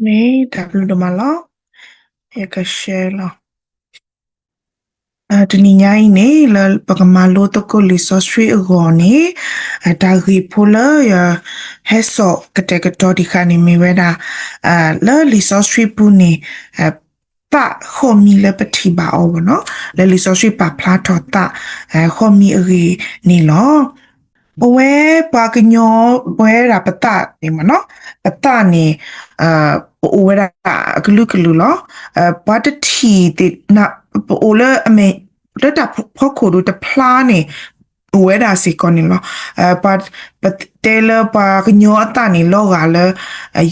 မ့ၢ်တၢ်ဘျုးဒိၣ်မးလီၤ. ယက share လီၤ. တနံၤညါအံၤန့ၣ် လၢပကမၤလိသကိးလံာ်စီဆှံအဂီၢ်န့ၣ် တၢ်ဂ့ၢ်ဖိလၢယဟဲစိာ်ကတဲာ်ကတီၤတခါန့ၣ် မ့ၢ်ဝဲဒၣ် လၢလံာ်စီဆှံပူၤန့ၣ် သးဃီၣ်မံလၢပထံၣ်ဘၣ်အီၤဘၣ်နီၤ, လၢလံာ်စီဆှံပာ်ဖျါထီၣ်သးဃီၣ်မံအဂ့ၢ်န့ၣ်လီၤ. ပဝဲပှၤကညီပဝဲဒၣ်ပသးန့ၣ်မ့ၢ်နီၤ, ပသးန့ၣ် ပအိၣ်ဝဲဒၣ်အကလုာ်ကလုာ်လီၤ. ပှၤတထံၣ်သ့ၣ် ပအိၣ်လၢအမဲာ် လၢတၢ်ဖီခိၣ်ဒိၣ်တဖျါန့ၣ် အိၣ်ဝဲဒၣ်စ့ၢ်ကီးန့ၣ်လီၤ. ပတဲလၢပှၤကညီအသးန့ၣ် လီၤဂာ်လၢ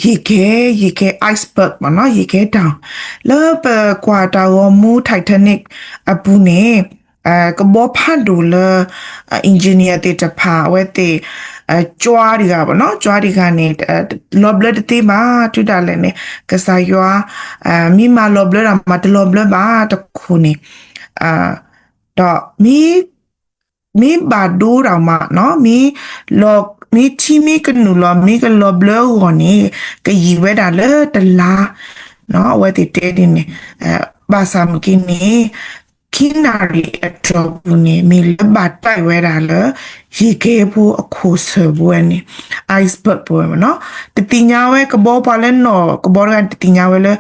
ရေခဲ, ရေခဲ iceberg မ့ၢ်နီၤ, ရေခဲတောင်. လၢပကွၢ်တၢ်ဂီၤမူ Titanic အပူၤန့ၣ် ကဘီဖးဒိၣ်လၢ engineer သ့ၣ်တဖၣ် အဝဲသ့ၣ် ကၠွါတဂၤဘၣ်နီၤ, ကၠွါတဂၤန့ၣ် လီၤဘျၢတသ့ဘၣ် တုၤဒၣ်လဲာ်န့ၣ် ကစၢ်ယွၤ မ့ၢ်မၤလီၤဘျၢတၢ်မး တလီၤဘျၢဘၣ်တခိၣ်န့ၣ် ဒီး မ့ၢ်ဘၣ်ဒိတၢ်မးနီၤ, မ့ၢ်ထံမ့ၢ်ကနုာ်လီၤ မ့ၢ်ကလီၤဘျၢအဂီၢ်န့ၣ် ကယံာ်ဝဲဒၣ်လၢတလါ, အဝဲသ့ၣ်တဲဒ်န့ၣ်, ဘၣ်ဆၣ်မ့ၢ်က့န့ၣ် ခံနၣ်ရံၣ်အတီၢ်ပူၤန့ၣ် မ့ၢ်လၢဘၣ်တၢ်ဝဲဒၣ်လၢ ရေခဲဖိအခိၣ်ဆၢၣ်ပဝဲန့ၣ်, iceberg ပဝဲမ့ၢ်နီၤ, တသ့ၣ်ညါဝဲကဘီပှၤလၢနီၢ်ကဘီတဂၤန့ၣ် တသ့ၣ်ညါဝဲလၢ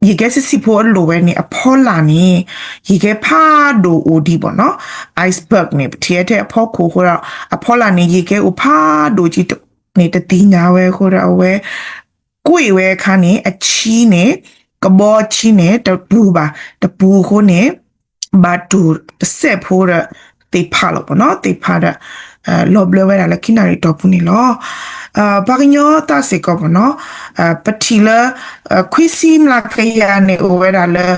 ရေခဲဆံးဆံးဖိအလိၤဝဲန့ၣ် အဖီလာ်န့ၣ် ရေခဲဖးဒိၣ်အိၣ်ဒံးဘၣ်နီၤ, iceberg န့ၣ် ပထံၣ်ထဲအဖီခိၣ်အဃိဒီး အဖီလာ်န့ၣ် ရေခဲအိၣ်ဖးဒိၣ်က့န့ၣ် တသ့ၣ်ညါဝဲအဃိဒီး အဝဲ ကွံာ်ဝဲအခါန့ၣ် အဆံန့ၣ် ကဘီအဆံန့ၣ် တပူၤဘၣ်, တပူၤအဃိန့ၣ် ဘၣ်တူၢ်တစဲးဖိဒီး သ့ၣ်ဖးလီၤဘၣ်နီၤ, သ့ၣ်ဖးဒီး လီၤဘျၢဝဲဒၣ်လၢခံနၣ်ရံၣ်တီၢ်ပူၤန့ၣ်လီၤ. ပှၤကညီသးစ့ၢ်ကီးဘၣ်နီၤ, ပထံၣ်လၢ ခွံဆံမျးကယၤန့ၣ် အိၣ်ဝဲဒၣ်လၢ ဒ်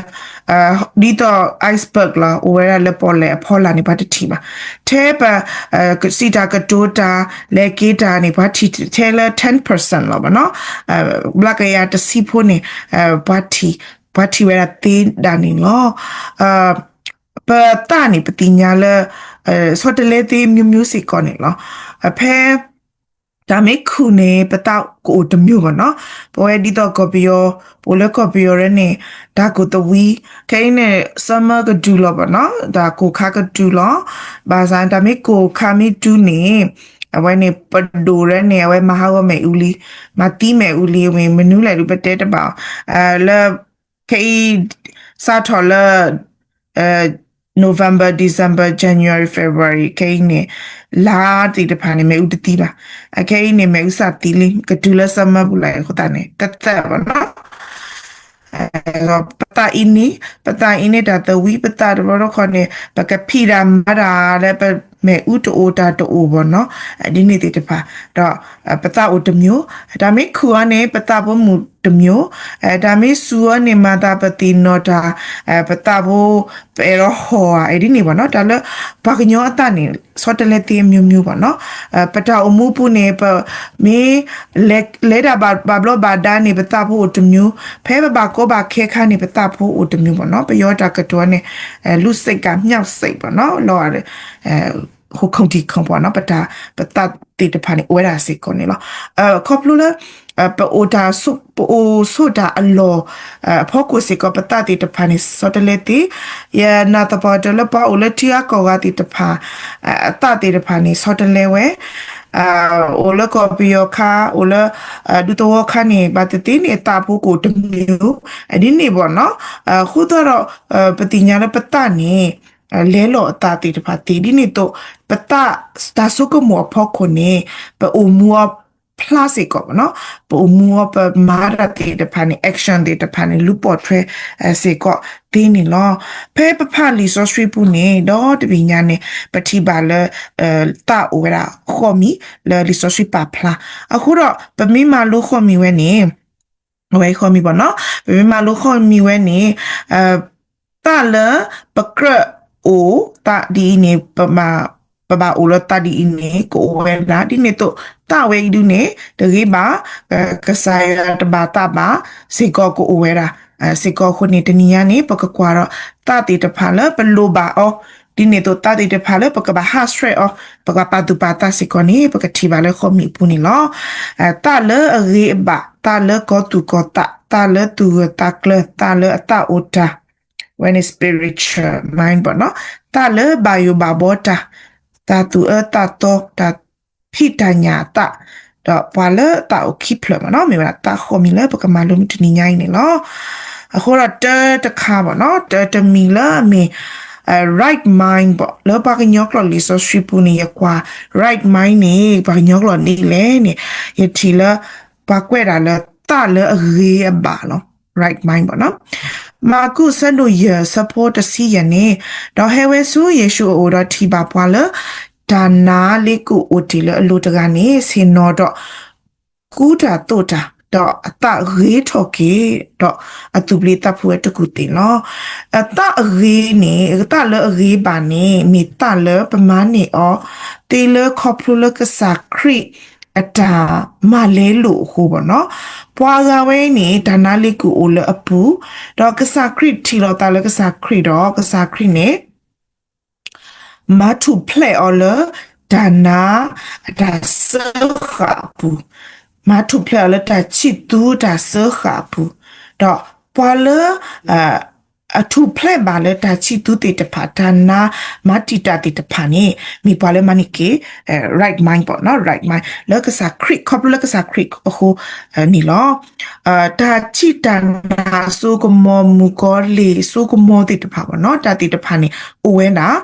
သိး iceberg လီၤ, အိၣ်ဝဲဒၣ်လၢပီၣ်လဲၣ်အဖီလာ်န့ၣ် ပှၤတထံၣ်ဘၣ်. ထဲပ စံးတၢ်ကတိၤတၢ် လဲၤက့ၤတၢ်န့ၣ် ပှၤထံၣ်ထဲလၢ ten percent လီၤဘၣ်နီၤ, မျးကယၤတဆံဖိန့ၣ် ပှၤထံၣ်ဝဲဒၣ်သ့ဒၣ်န့ၣ်လီၤ. ပသးန့ၣ် ပသ့ၣ်ညါလၢ ဆီတလဲသ့ မျိုးမျိုး စ့ၢ်ကီးန့ၣ်လီၤ. ဖဲ တၢ်မ့ၢ်ခုၣ်န့ၣ် ပသးကအိၣ်တမျိုးဘၣ်နီၤ, ပဝဲဒ်သိးကီၢ်ပယီၤ, ပအိၣ်လၢကီၢ်ပယီၤရဲၣ်န့ၣ် တၢ်ကိၢ်သဝံ, ခဲအံၤန့ၣ် summer ကတုၤလီၤဘၣ်နီၤ, တၢ်ကိၢ်ခါကတုၤလီၤ. ဘၣ်ဆၣ် တၢ်မ့ၢ်ကိၢ်ခါမ့ၢ်တုၤန့ၣ် အဝဲန့ၣ် ပဒိၣ်ရဲၣ်န့ၣ် အဝဲမၤဟးဂီၤမ့ၣ်အူလံ, မၤသံမ့ၣ်အူလံ, မ့ၢ်မနုၤလဲၣ်ဒုး ပတဲတဘၣ်အီၤ, လၢ ခဲအံၤ စးထီၣ်လၢ November, December, January, February ခဲအံၤန့ၣ် လါသ့ၣ်တဖၣ်န့ၣ် မ့ၣ်အူတသံဘၣ်. အခဲအံၤန့ၣ် မ့ၣ်အူစးသံလံ, ကတုၤလၢ summer ပူၤလၢအဃိသတးန့ၣ် ကသၢၣ်ဘၣ်နီၤ. ပသးအံၤန့ၣ်, ပသးအံၤန့ၣ် တၢ်သဝံပသးတဘျီတခီၣ်န့ၣ် ပကဖံးတၢ်မၤတၢ်လၢပမ့ၣ်အူတအိၣ်တၢ်တအိၣ်ဘၣ်နီၤ, ဒ်န့ၣ်သ့ၣ်တဖၣ်, ဒီး ပသးအိၣ်တမျိုး, တၢ်မ့ၢ်ခုၣ်အီၤန့ၣ် ပသးဖိမုၢ်တမျိုး, တၢ်မ့ၢ်စူၤအီၤန့ၣ် မၤသးပသ့ၣ်နီၣ်တၢ်, ပသးဖိပအဲၣ်ဒိးဟီၣ်ဧါ, ဒ်န့ၣ်ဘၣ်နီၤ, တၢ်လၢပှၤကညီအသးန့ၣ် ဆီတလဲသ့ မျိုးမျိုး ဘၣ်နီၤ. ပတၢ်အိၣ်မူပူၤန့ၣ် ပမ့ၢ် လဲၤတၢ်ဘၣ်ဘျီဘၣ်ဒါန့ၣ် ပသးဖိအိၣ်တမျိုး, ဖဲပဘၣ်ကီဘၣ်ခဲခါန့ၣ် ပသးဖိအိၣ်တမျိုး ဘၣ်နီၤ. ပယီၤတၢ်ကတိၤန့ၣ် လူစိတ်ကမျောက်စိတ် ဘၣ်နီၤ, လီၤ ဟိုခုံတီခုံ ဘၣ်နီၤ, ပတၢ် ပသးသ့ၣ်တဖၣ်န့ၣ် အိၣ်ဝဲဒၣ်စ့ၢ်ကီးန့ၣ်လီၤ. ခီဖျိလၢ ပအိၣ်တၢ်ဆိး, ပအိၣ်ဆိးတၢ်အလီၢ် အဖီခိၣ်စ့ၢ်ကီး ပသးသ့ၣ်တဖၣ်န့ၣ် ဆီတလဲသ့, ယနာ်သပှၢ်တၢၢ်လၢပှၤအိၣ်လၢထံဂၤကီၢ်ဂၤသ့ၣ်တဖၣ် အသးသ့ၣ်တဖၣ်န့ၣ် ဆီတလဲဝဲ, အိၣ်လၢကီၢ်ပယီၤခါ, အိၣ်လၢ ဒူသဝီခါန့ၣ် ဘၣ်သ့ၣ်သ့ၣ်န့ၣ် အသးဖိကအိၣ်တမံၤ, ဒ်န့ၣ်ဘၣ်နီၤ. အဃိသတးဒီး ပသ့ၣ်ညါလၢပသးန့ၣ် လဲလီၤအသးသ့ၣ်တဖၣ်သ့, ဒ်န့ၣ်အသိး ပသး တၢ်ဆိကမိၣ်အဖီခိၣ်န့ၣ် ပအိၣ်မူအီၤဖျါစ့ၢ်ကီး ဘၣ်နီၤ, ပအိၣ်မူအီၤ ပမၤတၢ်သ့ၣ်တဖၣ်န့ၣ် action သ့ၣ်တဖၣ်န့ၣ် လူၤပိာ်ထွဲ စ့ၢ်ကီးသ့န့ၣ်လီၤ. ဖဲပဖးလံာ်စီဆှံပူၤန့ၣ် ဒီတဘ့ၣ်ညါန့ၣ် ပထံၣ်ဘၣ်လၢ သးအိၣ်ဝဲဒၣ်ဃီၣ်မံၤ လၢလံာ်စီဆှံပာ်ဖျါ. အဃိဒီး ပမ့ၢ်မၤလိဃီၣ်မံၤဝဲန့ၣ် အဝဲဃီၣ်မံၤ ဘၣ်နီၤ, ပမ့ၢ်မၤလိဃီၣ်မံၤဝဲန့ၣ် သးလၢပကြၢးအိၣ်သးဒ်အံၤန့ၣ် ပဘၣ်အိၣ်လၢသးဒ်အံၤန့ၣ် ကအိၣ်ဝဲဒၣ်, ဒ်န့ၣ်အသိး သးဝဲအံၤဒုးန့ၣ် တဂ့ၤဘၣ် ကစၢ်ယွၤတဘၣ်သးဘၣ် စ့ၢ်ကီးကအိၣ်ဝဲဒၣ် စ့ၢ်ကီးအဃိန့ၣ် တနံၤညါန့ၣ် ပကကွၢ်ဒီး သးသ့ၣ်တဖၣ်လၢပလိၣ်ဘၣ်အီၤ, ဒ်န့ၣ်အသိး သးသ့ၣ်တဖၣ်လၢပကဘၣ်ဟးဆှဲးအီၤ, ပကဘၣ်ပာ်သူၣ်ပာ်သးစ့ၢ်ကီးန့ၣ် ပကထံၣ်ဘၣ်လၢဃီၣ်မံၤအပူၤန့ၣ်လီၤ. သးလၢအဂ့ၤအဘၣ် သးလၢကီၤသူၣ်ကီၤသး, သးလၢသူၣ်ဂၢၢ်သးကျၢၤ, သးလၢအသးအိၣ်တၢ်, ဝဲန့ၣ် spiritual mind ပေါ့နော်. သးလၢဘၣ်ယိၣ်ဘၣ်ဘီတၢ်, တၢ်သူၣ်အၢသးသီ, တၢ်ဖံးတၢ်ညၣ်အသး, ဒီးပှၤလၢအသးအိၣ်ခံဖျၢၣ်ပေါ့နော်, မ့ၢ်ဝဲဒၣ်သးဃီမံၤလၢပကမၤလိမုၢ်တနံၤညါအံၤန့ၣ်လီၤ. အဃိဒီးတၢတခါပေါ့နော်, တၢတမံၤလၢအမ့ၢ် right mind ပေါ့, လၢပှၤကညီကျိာ်လံာ်စီဆှံပူၤန့ၣ် ယကွၢ် right mind န့ၣ် ပှၤကညီကျိာ်ဒ်လဲၣ်န့ၣ်, ယထံၣ်လၢ ပှၤကွဲးဒၣ်လၢသးလၢအဂ့ၤအဘၣ်လီၤ, right mind ပေါ့နော်. မၢ်ကူး အဆၢဒိၣ်ယဲၢ် အဆၢဖိတဆံယဲၢ်န့ၣ်, ဒီးဟဲဝဲဆူယ့ၣ်ၡူးအအိၣ်ဒီးထံၣ်ဘၣ်ပှၤလၢ တၢ်နါလ့ကူၣ်အိၣ်တ့ၢ်လၢအလိၤတဂၤန့ၣ် ဆ့ၣ်နီၤဒီး ကူတၢ်သိးတၢ်, ဒီးအသးဂ့ၤထီၣ်က့ၤ, ဒီးအသူၣ်ပျံၤသးဖုးဝဲတကူၢ်သ့ၣ်လီၤ. အသးအဂ့ၤန့ၣ်, အသးလၢအဂ့ၤဘၣ်န့ၣ် မ့ၢ်သးလၢပမၤန့ၢ်အီၤ သ့လၢခီဖျိလၢကစၢ်ခရံာ်အတၢ်မၤလဲလိာ်အဃိပေါ့နော်. ပှၤဂၤဝဲအံၤန့ၣ် တၢ်နါလ့ကူၣ်အိၣ်လၢအပူၤ, ဒီးကစၢ်ခရံာ်ထံၣ်လိာ်သးလၢကစၢ်ခရံာ်ဒီး ကစၢ်ခရံာ်န့ၣ် မၤထူၣ်ဖျဲးအီၤလၢ တၢ်နါအတၢ်စၢဃာ်အပူၤ, မၤထူၣ်ဖျဲးအီၤလၢတၢ်ဆံၣ်သူတၢ်စၢဃာ်အပူၤ, ဒီးပှၤလၢ အထူၣ်ဖျဲးဘၣ်လၢတၢ်ဆံၣ်သူသ့ၣ်တဖၣ်, တၢ်နါမၤတံာ်တာ်သ့ၣ်တဖၣ်န့ၣ် မ့ၢ်ပှၤလၢမၤန့ၢ်က့ၤ right mind ပေါ့နော်, right mind လၢကစၢ်ခရံာ်, ခီဖျိလၢကစၢ်ခရံာ်အဃိန့ၣ်လီၤ. တၢ်ဆံၣ်တၢ်နါအစိကမီၤ, မုၣ်ကီၤလံၢ်အစိကမီၤသ့ၣ်တဖၣ်ပေါ့နော်, တၢ်သ့ၣ်တဖၣ်န့ၣ် အိၣ်ဝဲဒၣ်,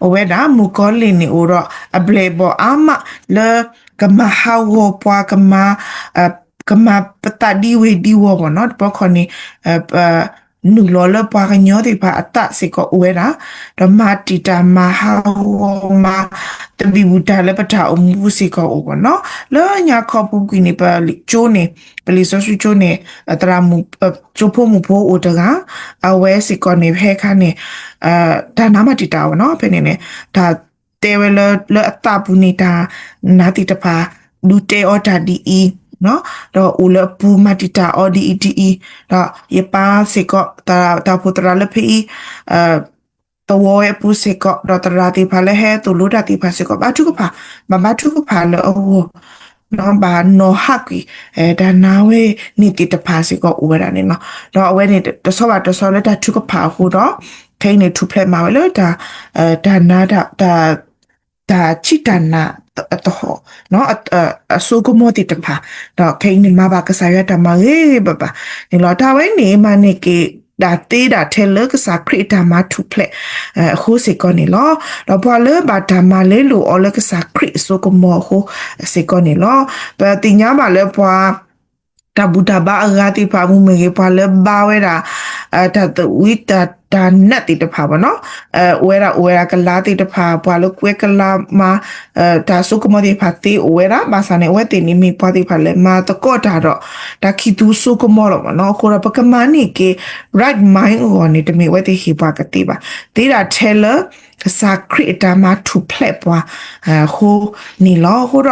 အိၣ်ဝဲဒၣ်, မုၣ်ကီၤလံၢ်န့ၣ်အိၣ်ဒီးအဘျဲၣ်ဘီၣ်အါမးလၢ ကမၤဟးဂီၤပှၤ, ကမၤ ကမၤပသးဒ်ဝ့ၤဒ်ဝီၤပေါ့နော်, တဘျီခီန့ၣ် နုာ်လီၤလၢပှၤကညီသ့ၣ်တဖၣ်အသးစ့ၢ်ကီးအိၣ်ဝဲဒၣ်, ဒီးမၤတံာ်တာ်မၤဟးဂီၤမၤ သဘံၣ်ဘုၣ်တၢ်လၢပတၢ်အိၣ်မူပူၤစ့ၢ်ကီးအိၣ်ပေါ့နော်. လၢညါခီပူၤကွံာ်န့ၣ် ပကၠိန့ၣ်, ပလံာ်စီဆှံကၠိန့ၣ် သရၣ်မုၣ်, ကၠိဖိမုၣ်ဖိအိၣ်တဂၤ, အဝဲစ့ၢ်ကီးန့ၣ် ဖဲခါန့ၣ် တၢ်နါမၤတံာ်တာ်အီၤပေါ့နော်, ဖဲန့ၣ်န့ၣ် တၢ်တဲဝဲလၢ လၢအသးပူၤန့ၣ် တၢ်နါသ့ၣ်တဖၣ် ဒုးတဲအီၤတၢ်ဒ်အံၤ, ဒီးအိၣ်လၢအပူၤမၤတံာ်တာ်အီၤဒ်အံၤဒ်အံၤ, ဒီးယပၢ်စ့ၢ်ကီး တၢ်ဖိသရၣ်လၢဖဲအံၤ သဝီဝဲအပူၤစ့ၢ်ကီး, ဒီးသရၣ်သ့ၣ်တဖၣ်လၢဟဲသိၣ်လိတၢ်သ့ၣ်တဖၣ်စ့ၢ်ကီး ဘါထုကဖၣ်, ဘၣ်ဘါထုကဖၣ်လၢအဂီၢ်, ဘၣ်နီၤဟးကွံာ် တၢ်နါဝဲန့ၣ်သ့ၣ်တဖၣ်စ့ၢ်ကီးအိၣ်ဝဲဒၣ်န့ၣ်လီၤ. ဒီးအဝဲန့ၣ် တဆီဘၣ်တဆီလၢတၢ်ထုကဖၣ်အဃိဒီး ခဲအံၤန့ၣ် ထူၣ်ဖျဲးမၤဝဲလၢ တၢ်နါ တၢ်ဆံၣ်တၢ်နါအသဟီၣ် အစိကမီၤသ့ၣ်တဖၣ်, ဒီးခဲအံၤန့ၣ် မၤဘၣ်ကစၢ်ယွၤတၢ်မၤဂ့ၤဂ့ၤဘၣ်ဘၣ်န့ၣ်လီၤ. တၢ်ဝဲန့ၣ် မၤန့ၢ်က့ၤ ဒၣ်သ့ဒၣ်ထဲလၢကစၢ်ခရံာ်အတၢ်မၤထူၣ်ဖျဲးအဃိစ့ၢ်ကီးန့ၣ်လီၤ. ဒီးပှၤလၢဘၣ်တၢ်မၤလဲလိာ်အီၤလၢကစၢ်ခရံာ်အစိကမီၤအဃိစ့ၢ်ကီးန့ၣ်လီၤ. ပသ့ၣ်ညါဘၣ်လၢပှၤ တၢ်ဘူၣ်တၢ်ဘါအဂၤသ့ၣ်တဖၣ်အပူၤမ့ၢ်ဂ့ၤ, ပှၤလၢဘါဝဲဒၣ် တၢ်သဝံတၢ်နးသ့ၣ်တဖၣ်ပေါ့နော်, အိၣ်ဝဲဒၣ် အိၣ်ဝဲဒၣ်ကလၤသ့ၣ်တဖၣ်, ပှၤလၢကွဲကလၤမၤ တၢ်စိကမီၤသ့ၣ်တဖၣ်သ့အိၣ်ဝဲဒၣ်, ဘၣ်ဆၣ်န့ၣ် အဝဲသ့ၣ်န့ၣ်မ့ၢ်ပှၤသ့ၣ်တဖၣ်လၢမၤသကိးတၢ်ဒီး တၢ်ခံးသူစိကမီၤလီၤပေါ့နော်. အဃိဒီးပကမၤန့ၢ်က့ၤ right mind အဂီၢ်န့ၣ် တမ့ၢ်အဝဲသ့ၣ်ဟ့ၣ်ပှၤကသ့ဘၣ်, သ့ဒၣ်ထဲလၢ ကစၢ်ခရံာ်အတၢ်မၤထူၣ်ဖျဲးပှၤအဃိန့ၣ်လီၤ. အဃိ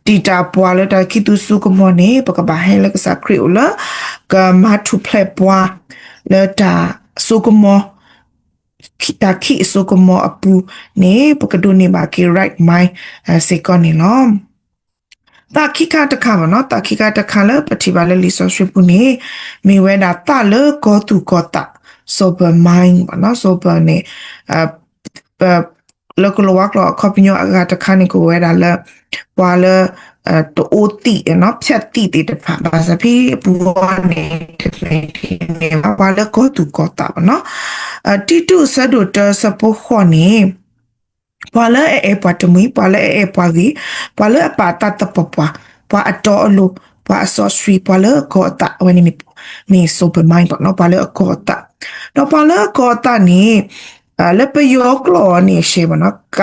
ဒီး တံာ်တာ်ပှၤလၢတၢ်ခံးသူစိကမီၤန့ၣ် ပကဘၣ်ဟဲလၢကစၢ်ခရံာ်အအိၣ်လၢ ကမၤထူၣ်ဖျဲးပှၤ လၢတၢ်စိကမီၤ, တၢ်ခံးအစိကမီၤအပူၤန့ၣ် ပကဒိးန့ၢ်ဘၣ်က့ၤ right mind စ့ၢ်ကီးန့ၣ်လီၤ. သးခံခါတခါပေါ့နော်, သးခံခါတခါလၢပထံၣ်ဘၣ်လၢလံာ်စီဆှံပူၤန့ၣ် မ့ၢ်ဝဲဒၣ်သးလၢကီၤသူၣ်ကီၤသး, sober mind ပေါ့နော်. sober န့ၣ် လၢကလံးဝါကျိာ်အခီပညီအဂၤတခါန့ၣ် ကအိၣ်ဝဲဒၣ်လၢ ပှၤလၢ တအိၣ်သံးနီၤ, ဖျတ်သံးသ့ၣ်တဖၣ်, ဘၣ်ဆၣ်ဖဲအပူၤအံၤန့ၣ် တမ့ၢ်ဒ်န့ၣ်ဘၣ်, ပှၤလၢကီၤသူၣ်ကီၤသးပေါ့နော်. တံတူးအဆၢဒိၣ်တၢအဆၢဖိဃိးန့ၣ် ပှၤလၢအအဲၣ်ပှၤတမှံၤ, ပှၤလၢအအဲၣ်ပှၤဂ့ၤ, ပှၤလၢအပာ်သးသပှၢ်ပှၢ်, ပှၤအတီအလိၤ, ပှၤအစီဆှံ, ပှၤလၢအကီၤအသး, အဝဲန့ၣ်မ့ၢ် မ့ၢ် sober mind ပေါ့နော်, ပှၤလၢအကီၤအသး. ဒီးပှၤလၢအကီၤအသးန့ၣ် လၢပယီၤကျိာ်အီၤန့ၣ် ရှဲပေါ့နော်, က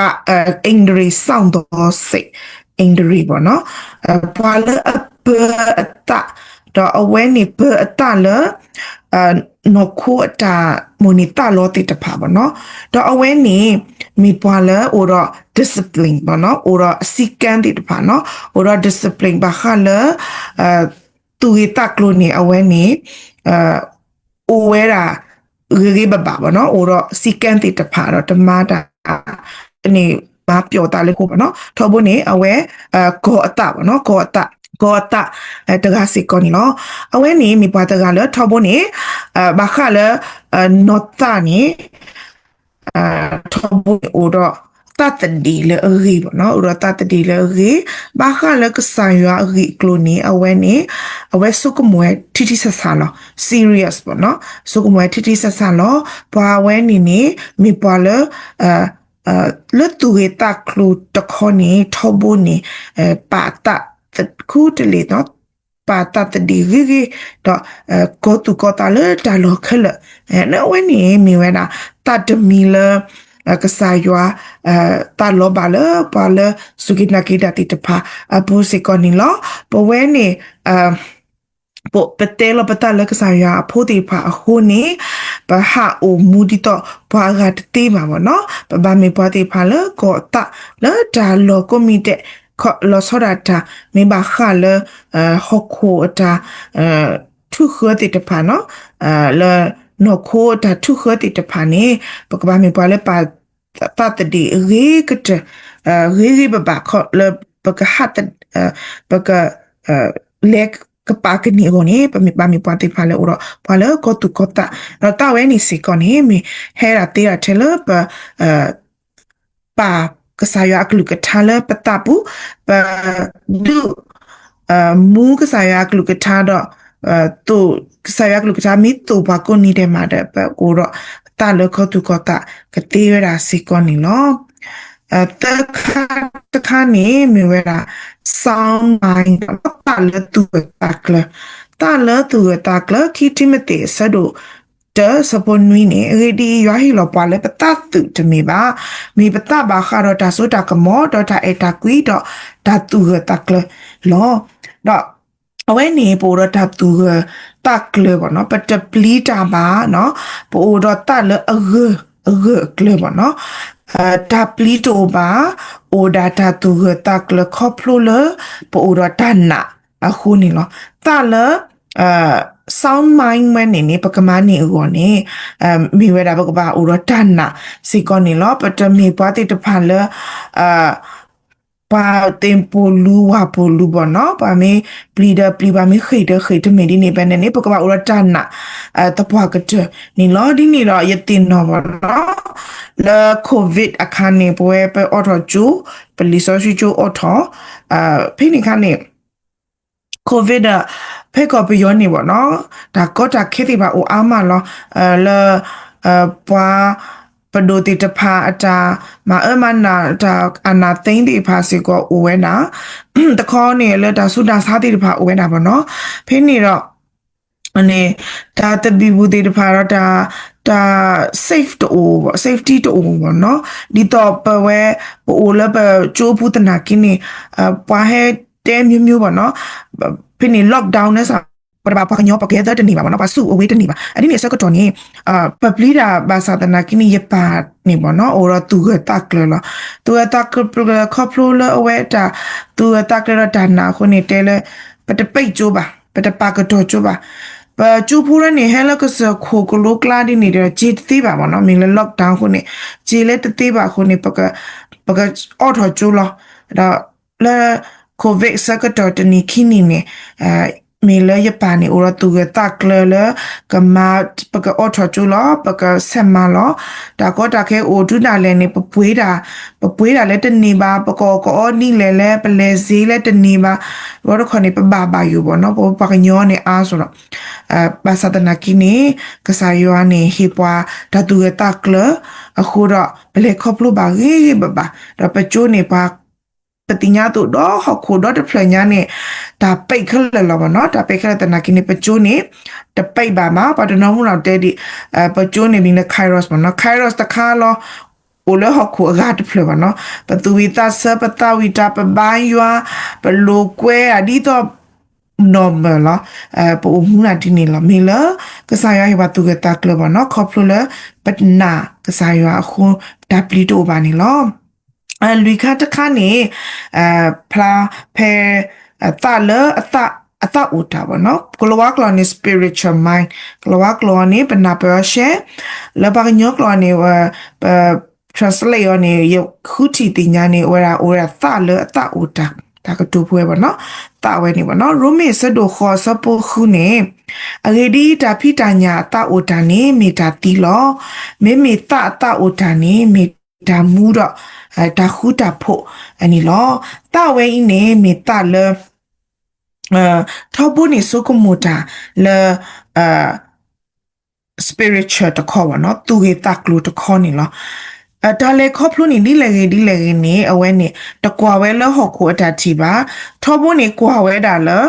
အိန္ဒြေစောင့်သောစိတ်, အိန္ဒြေပေါ့နော်, ပှၤလၢအပၢအသး, ဒီးအဝဲန့ၣ်ပၢအသးလၢ နီၢ်ခိအတၢ်မိၣ်န့ၢ်သးလီသ့ၣ်တဖၣ်ပေါ့နော်. ဒီးအဝဲန့ၣ် မ့ၢ်ပှၤလၢအိၣ်ဒီး discipline ပေါ့နော်, အိၣ်ဒီးစည်းကမ်းသ့ၣ်တဖၣ်နော်, အိၣ်ဒီး discipline ဘၣ်ဃးလၢ သူၣ်ဂ့ၢ်သးကျိၤန့ၣ် အဝဲန့ၣ် အိၣ်ဝဲဒၣ် ဂ့ၤဂ့ၤဘၣ်ဘၣ်ပေါ့နော်, အိၣ်ဒီးစည်းကမ်းသ့ၣ်တဖၣ်ဒီး တမၤတၢ် န့ၣ် မၤပျီၣ်သးလၢဃိပေါ့နော်. ထီဘိန့ၣ် အဝဲ ကီၤအသးပေါ့နော်, ကီၤအသး ကီၤအသးတဂၤစ့ၢ်ကီးန့ၣ်လီၤ. အဝဲန့ၣ်မ့ၢ်ပှၤတဂၤလၢထီဘိန့ၣ် ဘၣ်ဃးလၢ နီၢ်သးန့ၣ် ထီဘိန့ၣ်အိၣ်ဒီးသးသဒ့ၣ်လၢအဂ့ၤဘၣ်နီၤ, အိၣ်ဒီးသးသဒ့ၣ်လၢအဂ့ၤ, ဘၣ်ဃးလၢကစၢ်ယွၤအဂ့ၢ်အကျိၤန့ၣ် အဝဲန့ၣ် အဝဲဆိကမိၣ်ဝဲထံထံဆးဆးလီၤ, serious ဘၣ်နီၤ, ဆိကမိၣ်ဝဲထံထံဆးဆးလီၤ. ပှၤအဝဲန့ၣ်န့ၣ် မ့ၢ်ပှၤလၢ လၢသူၣ်ဂ့ၤသးကျိၤတခီန့ၣ် ထီဘိန့ၣ် ပာ်သးခူတလ့ၢ်နီၤ, ပာ်သးသဒ့ၣ်ဂ့ၤဂ့ၤ, ဒီး ကီၤသူၣ်ကီၤသးလၢတၢ်လီၢ်ခဲလၢာ်, အဝဲန့ၣ်မ့ၢ်ဝဲဒၣ် သးတမံၤလၢ ကစၢ်ယွၤ သးလီၤဘၣ်လၢပှၤလၢစူၢ်က့ၤနာ်က့ၤတၢ်သ့ၣ်တဖၣ်အပူၤစ့ၢ်ကီးန့ၣ်လီၤ. ပဝဲန့ၣ် ပတဲလီၤပသးလၢကစၢ်ယွၤအဖိသ့ၣ်တဖၣ်အဃိန့ၣ် ပဟးအိၣ်မူဒ်သိးပှၤအဂၤတသ့ဘၣ်ဘၣ်နီၤ, ပဘၣ်မ့ၢ်ပှၤသ့ၣ်တဖၣ်လၢကီၤအသးလၢတၢ်လီၢ်ကိးမံၤဒဲး, လီၤဆီဒၣ်တၢ် မ့ၢ်ဘၣ်ဃးလၢ ဟီၣ်ခိၣ်အတၢ် ထူၣ်ဃၢသ့ၣ်တဖၣ်နီၤ, လၢနီၢ်ခိအတၢ်ထူၣ်ဃၢသ့ၣ်တဖၣ်န့ၣ် ပကဘၣ်မ့ၢ်ပှၤလၢပာ် သးသဒ့ၣ်ဂ့ၤကတၢၢ် ဂ့ၤဂ့ၤဘၣ်ဘၣ် လၢပကဟး ပက လဲၤကပာ်ကန့ၢ်အဂီၢ်န့ၣ် ပမ့ၢ်ဘၣ်မ့ၢ်ပှၤသ့ၣ်တဖၣ်လၢအိၣ်ဒီး ပှၤလၢကီၤသူၣ်ကီၤသး, ဒီးသးဝဲန့ၣ်စ့ၢ်ကီးန့ၣ် မ့ၢ်ဟဲဒၣ်သ့ဒၣ်ထဲလၢပ ပာ်ကစၢ်ယွၤအကလုၢ်ကထါလၢပသးပူၤ, ပဒုး မူကစၢ်ယွၤအကလုၢ်ကထါဒီး သိၣ်ကစၢ်ယွၤအကလုၢ်ကထါမ့ၢ်သိၣ်ပှၤကိးနံၤဒဲးမးဒီး ပအိၣ်ဒီးသးလၢကီၤသူၣ်ကီၤသးကသ့ဝဲဒၣ်စ့ၢ်ကီးန့ၣ်လီၤ. သၢခါတခါန့ၣ် မ့ၢ်ဝဲဒၣ် sound mind သးလၢသူၣ်ဂၢၢ်သးကျၢၤ, သးလၢသူၣ်ဂၢၢ်သးကျၢၤ ခံတံၤမသ့း အဆၢဒိၣ်တၢ ဆၢဖိနွံန့ၣ်, အဂ့ၢ်ဒ်အံၤ, ယွၤဟ့ၣ်လီၤပှၤလၢပသးသုးတမ့ၢ်ဘၣ်, မ့ၢ်ပသးဘၣ်ဃးဒီးတၢ်စိတၢ်ကမီၤ, ဒီးတၢ်အဲၣ်တၢ်ကွံဒီးတၢ်သူၣ်ဂၢၢ်သးကျၢၤလီၤ. ဒီးအဝဲန့ၣ် ပအိၣ်ဒီးတၢ်သူၣ်ဂၢၢ်သးကျၢၤဘၣ်နီၤ, ပတပျံၤတၢ်ဘၣ်နီၤ, ပအိၣ်ဒီးသးလၢအဂၢၢ်, အဂၢၢ်အကျၢၤဘၣ်နီၤ, တၢ်ပျံၤတအိၣ်ဘၣ်, အိၣ်ဒၣ်တၢ်သူၣ်ဂၢၢ်သးကျၢၤခီဖျိလၢ ပအိၣ်ဒီးတၢ်နာ်အဃိန့ၣ်လီၤ. သးလၢ sound mind ဝဲန့ၣ်န့ၣ် ပကမၤန့ၢ်အဂီၢ်န့ၣ် မ့ၢ်ဝဲဒၣ်ပကဘၣ်အိၣ်ဒီးတၢ်နာ်စ့ၢ်ကီးန့ၣ်လီၤ. ပတမ့ၢ်ပှၤသ့ၣ်တဖၣ်လၢ ပှၤသ့ၣ်ပိာ်လူဝၤပိာ်လူဘၣ်နီၤ, ပှၤမ့ၢ်ပျံၤဒီးပျံၤ, ပှၤမ့ၢ်ဃ့ၢ်ဒီးဃ့ၢ်, တမ့ၢ်ဒ်န့ၣ်ဘၣ်န့ၣ်န့ၣ် ပကဘၣ်အိၣ်ဒီးတၢ်နာ်သပှၢ်ကတၢၢ်န့ၣ်လီၤ. ဒ်န့ၣ်ဒီးယသ့ၣ်နီၣ်ဘၣ်နီၤ, လၢ covid အခါန့ၣ် ပဝဲပအိးထီၣ်ကၠိ, ပလံာ်စီဆှံကၠိအိးထီၣ်, ဖဲန့ၣ်အခါန့ၣ် covid ဒီး ဖဲကီၢ်ပယီၤန့ၣ်ဘၣ်နီၤ, တၢ်ကီတၢ်ခဲသ့ၣ်တဖၣ်အိၣ်အါမးလီၤ. လၢ ပှၤပဒိၣ်သ့ၣ်တဖၣ်အတၢ်မၤအၢမၤနး တၢ်အာဏာသိမ်းသ့ၣ်တဖၣ်စ့ၢ်ကီးအိၣ်ဝဲဒၣ်, တခီန့ၣ်လၢတၢ်ဆူးတၢ်ဆါသ့ၣ်တဖၣ်အိၣ်ဝဲဒၣ်ဘၣ်နီၤ. ဖဲန့ၣ်ဒီး န့ၣ် တၢ်သဘံၣ်ဘုၣ်သ့ၣ်တဖၣ်ဒီးတၢ် တၢ် safe တအိၣ်ဘၣ်, safety တအိၣ်ဘၣ်နီၤ. ဒ်သိးပဝဲ ပအိၣ်လၢပကၠိပူၤသနာ်က့န့ၣ် ပှၤဟဲတဲမျိုးမျိုးဘၣ်နီၤ. ဖဲန့ၣ် lockdown န့ၣ် ပတဘၣ်ပှၤကညီပှၤကဲသၢတန့ၢ်ဘၣ်ဘၣ်နီၤ, ပှၤစုအဝ့တန့ၢ်ဘၣ်. အဒ်န့ၣ်အဆၢကတီၢ်န့ၣ် ပပျံၤတၢ်ဘၣ်ဆၣ်သနာ်က့န့ၣ် ယပၢ်န့ၣ်ဘၣ်နီၤ အိၣ်ဒီးသူၣ်ဂၢၢ်သးကျၢၤလီၤ. သူၣ်ဂၢၢ်သးကျၢၤခီဖျိလၢအဝဲတၢ် သူၣ်ဂၢၢ်သးကျၢၤဒီးတၢ်နာ်အဃိန့ၣ် တဲလၢ ပတပိတ်ကၠိဘၣ်, ပတပာ်ကတီၢ်ကၠိဘၣ်. ပကၠိဖိလၢန့ၣ် ဟဲလၢကစၢၢ်ခိၣ်ကလိကျါဒ်န့ၣ်ဒီး က့ၤတသ့ဘၣ်ဘၣ်နီၤ. မ့ၢ်လၢ lockdown အဃိန့ၣ် က့ၤလၢတသ့ဘၣ်အဃိန့ၣ် ပကအိးထီၣ်ကၠိလီၤ. ဒီးလၢ covid ဆၢကတီၢ်တနံၤခံနံၤန့ၣ် မ့ၢ်လၢယပၢ်န့ၣ် အိၣ်ဒီးသူၣ်ဂၢၢ်သးကျၢၤလၢ ကမၤ ပကအိးထီၣ်ကၠိလီၤ, ပကဆဲးမၤလီၤ. တၢ်ကီတၢ်ခဲအိၣ်တုၤဒၣ်လဲာ်န့ၣ် ပပှ့ၤတၢ်, ပပှ့ၤတၢ်လၢတန့ၢ်ဘၣ်, ပကအီၣ်ကအီဒ်လဲၣ်လဲၣ်, ပလဲၤစ့လၢတန့ၢ်ဘၣ်, ဘီတခီန့ၣ် ပဘၣ်ဘၣ်ယိၣ်ဘၣ်နီၤ, ပပှၤကညီန့ၣ်အါစိၤလီၤ. ဘၣ်ဆၣ်သနာ်က့န့ၣ် ကစၢ်ယွၤန့ၣ် ဟ့ၣ်ပှၤတၢ်သူၣ်ဂၢၢ်သးကျၢၤအဃိဒီး ပလဲၤခီဖျိဘၣ်ဂ့ၤဂ့ၤဘၣ်ဘၣ်. ဒီးပကၠိန့ၣ် ပှၤ ပသ့ၣ်ညါအသိးဒီးဟီၣ်ခိၣ်ဒီတဖျၢၣ်ညါန့ၣ် တၢ်ပိတ်ခဲလၢာ်လီၤဘၣ်နီၤ. တၢ်ပိတ်ခဲလၢာ်သနာ်က့န့ၣ် ပကၠိန့ၣ် တပိတ်ဘၣ်မး, ပှၤတနီၤမုၢ်နီၤတဲဒံး ပကၠိန့ၣ်မ့ၢ်လၢ Kairos ဘၣ်နီၤ, Kairos တခါလီၤ အိၣ်လၢဟီၣ်ခိၣ်အဂၤတဖျၢၣ်ဘၣ်နီၤ. ပသူၣ်ဝံၣ်သးဆၢ ပသးဝံၣ်တၢ် ပဘါယွၤ ပလိာ်ကွဲဒ်သိး normal လီၤ. ပအိၣ်မူဒၣ်ဒ်န့ၣ်လီၤ. မ့ၢ်လၢကစၢ်ယွၤဟ့ၣ်ပှၤသူၣ်ဂၢၢ်သးကျၢၤဘၣ်နီၤ, ခီဖျိလၢပနာ်ကစၢ်ယွၤအဃိ တၢ်ပျံၤတအိၣ်ဘၣ်န့ၣ်လီၤ. လွံၢ်ခါတခါန့ၣ် ဖျါဖဲ သးလၢအသးအိၣ်တၢ်ဘၣ်နီၤ, ကလၤဝါကျိာ်န့ၣ် spiritual mind, ကလၤဝါကျိာ်အီၤန့ၣ် ပနၢ်ပၢၢ်အီၤရှဲ, လၢပှၤကညီကျိာ်အီၤန့ၣ် ပ translate အီၤန့ၣ် ယဃုထံၣ်သ့ၣ်ညါန့ၣ် အဝဲဒၣ်အိၣ်ဝဲဒၣ်သးလၢအသးအိၣ်တၢ် တၢ်ကတိၤပဝဲဘၣ်နီၤ, သးဝဲန့ၣ်ဘၣ်နီၤ. ရိမ့ၤအဆၢဒိၣ်ဃိးအဆၢဖိဃုန့ၣ်, အဂ့ၢ်ဒ်အံၤ, တၢ်ဖံးတၢ်ညၣ်အသးအိၣ်တၢ်န့ၣ် မ့ၢ်တၢ်သံလီၤ. မ့မ့ၢ်သးအသးအိၣ်တၢ်န့ၣ် မ့ၢ်တၢ်မူဒီး တၢ်ဃူတၢ်ဖိးန့ၣ်လီၤ. သးဝဲအံၤန့ၣ် မ့ၢ်သးလၢ ထီဘိန့ၣ်ဆိကမိၣ်တၢ်လၢ spiritual တခီဘၣ်နီၤ, သူၣ်ဂ့ၢ်သးကျိၤတခီန့ၣ်လီၤ. တၢ်လဲၤခီဖျိန့ၣ် ဒ်လဲၣ်ဂ့ၤဒ်လဲၣ်ဂ့ၤန့ၣ် အဝဲန့ၣ် တကွၢ်ဝဲလၢဟီၣ်ခိၣ်အတၢ်ထံၣ်ဘၣ်. ထီဘိန့ၣ်ကွၢ်ဝဲဒၣ်လၢ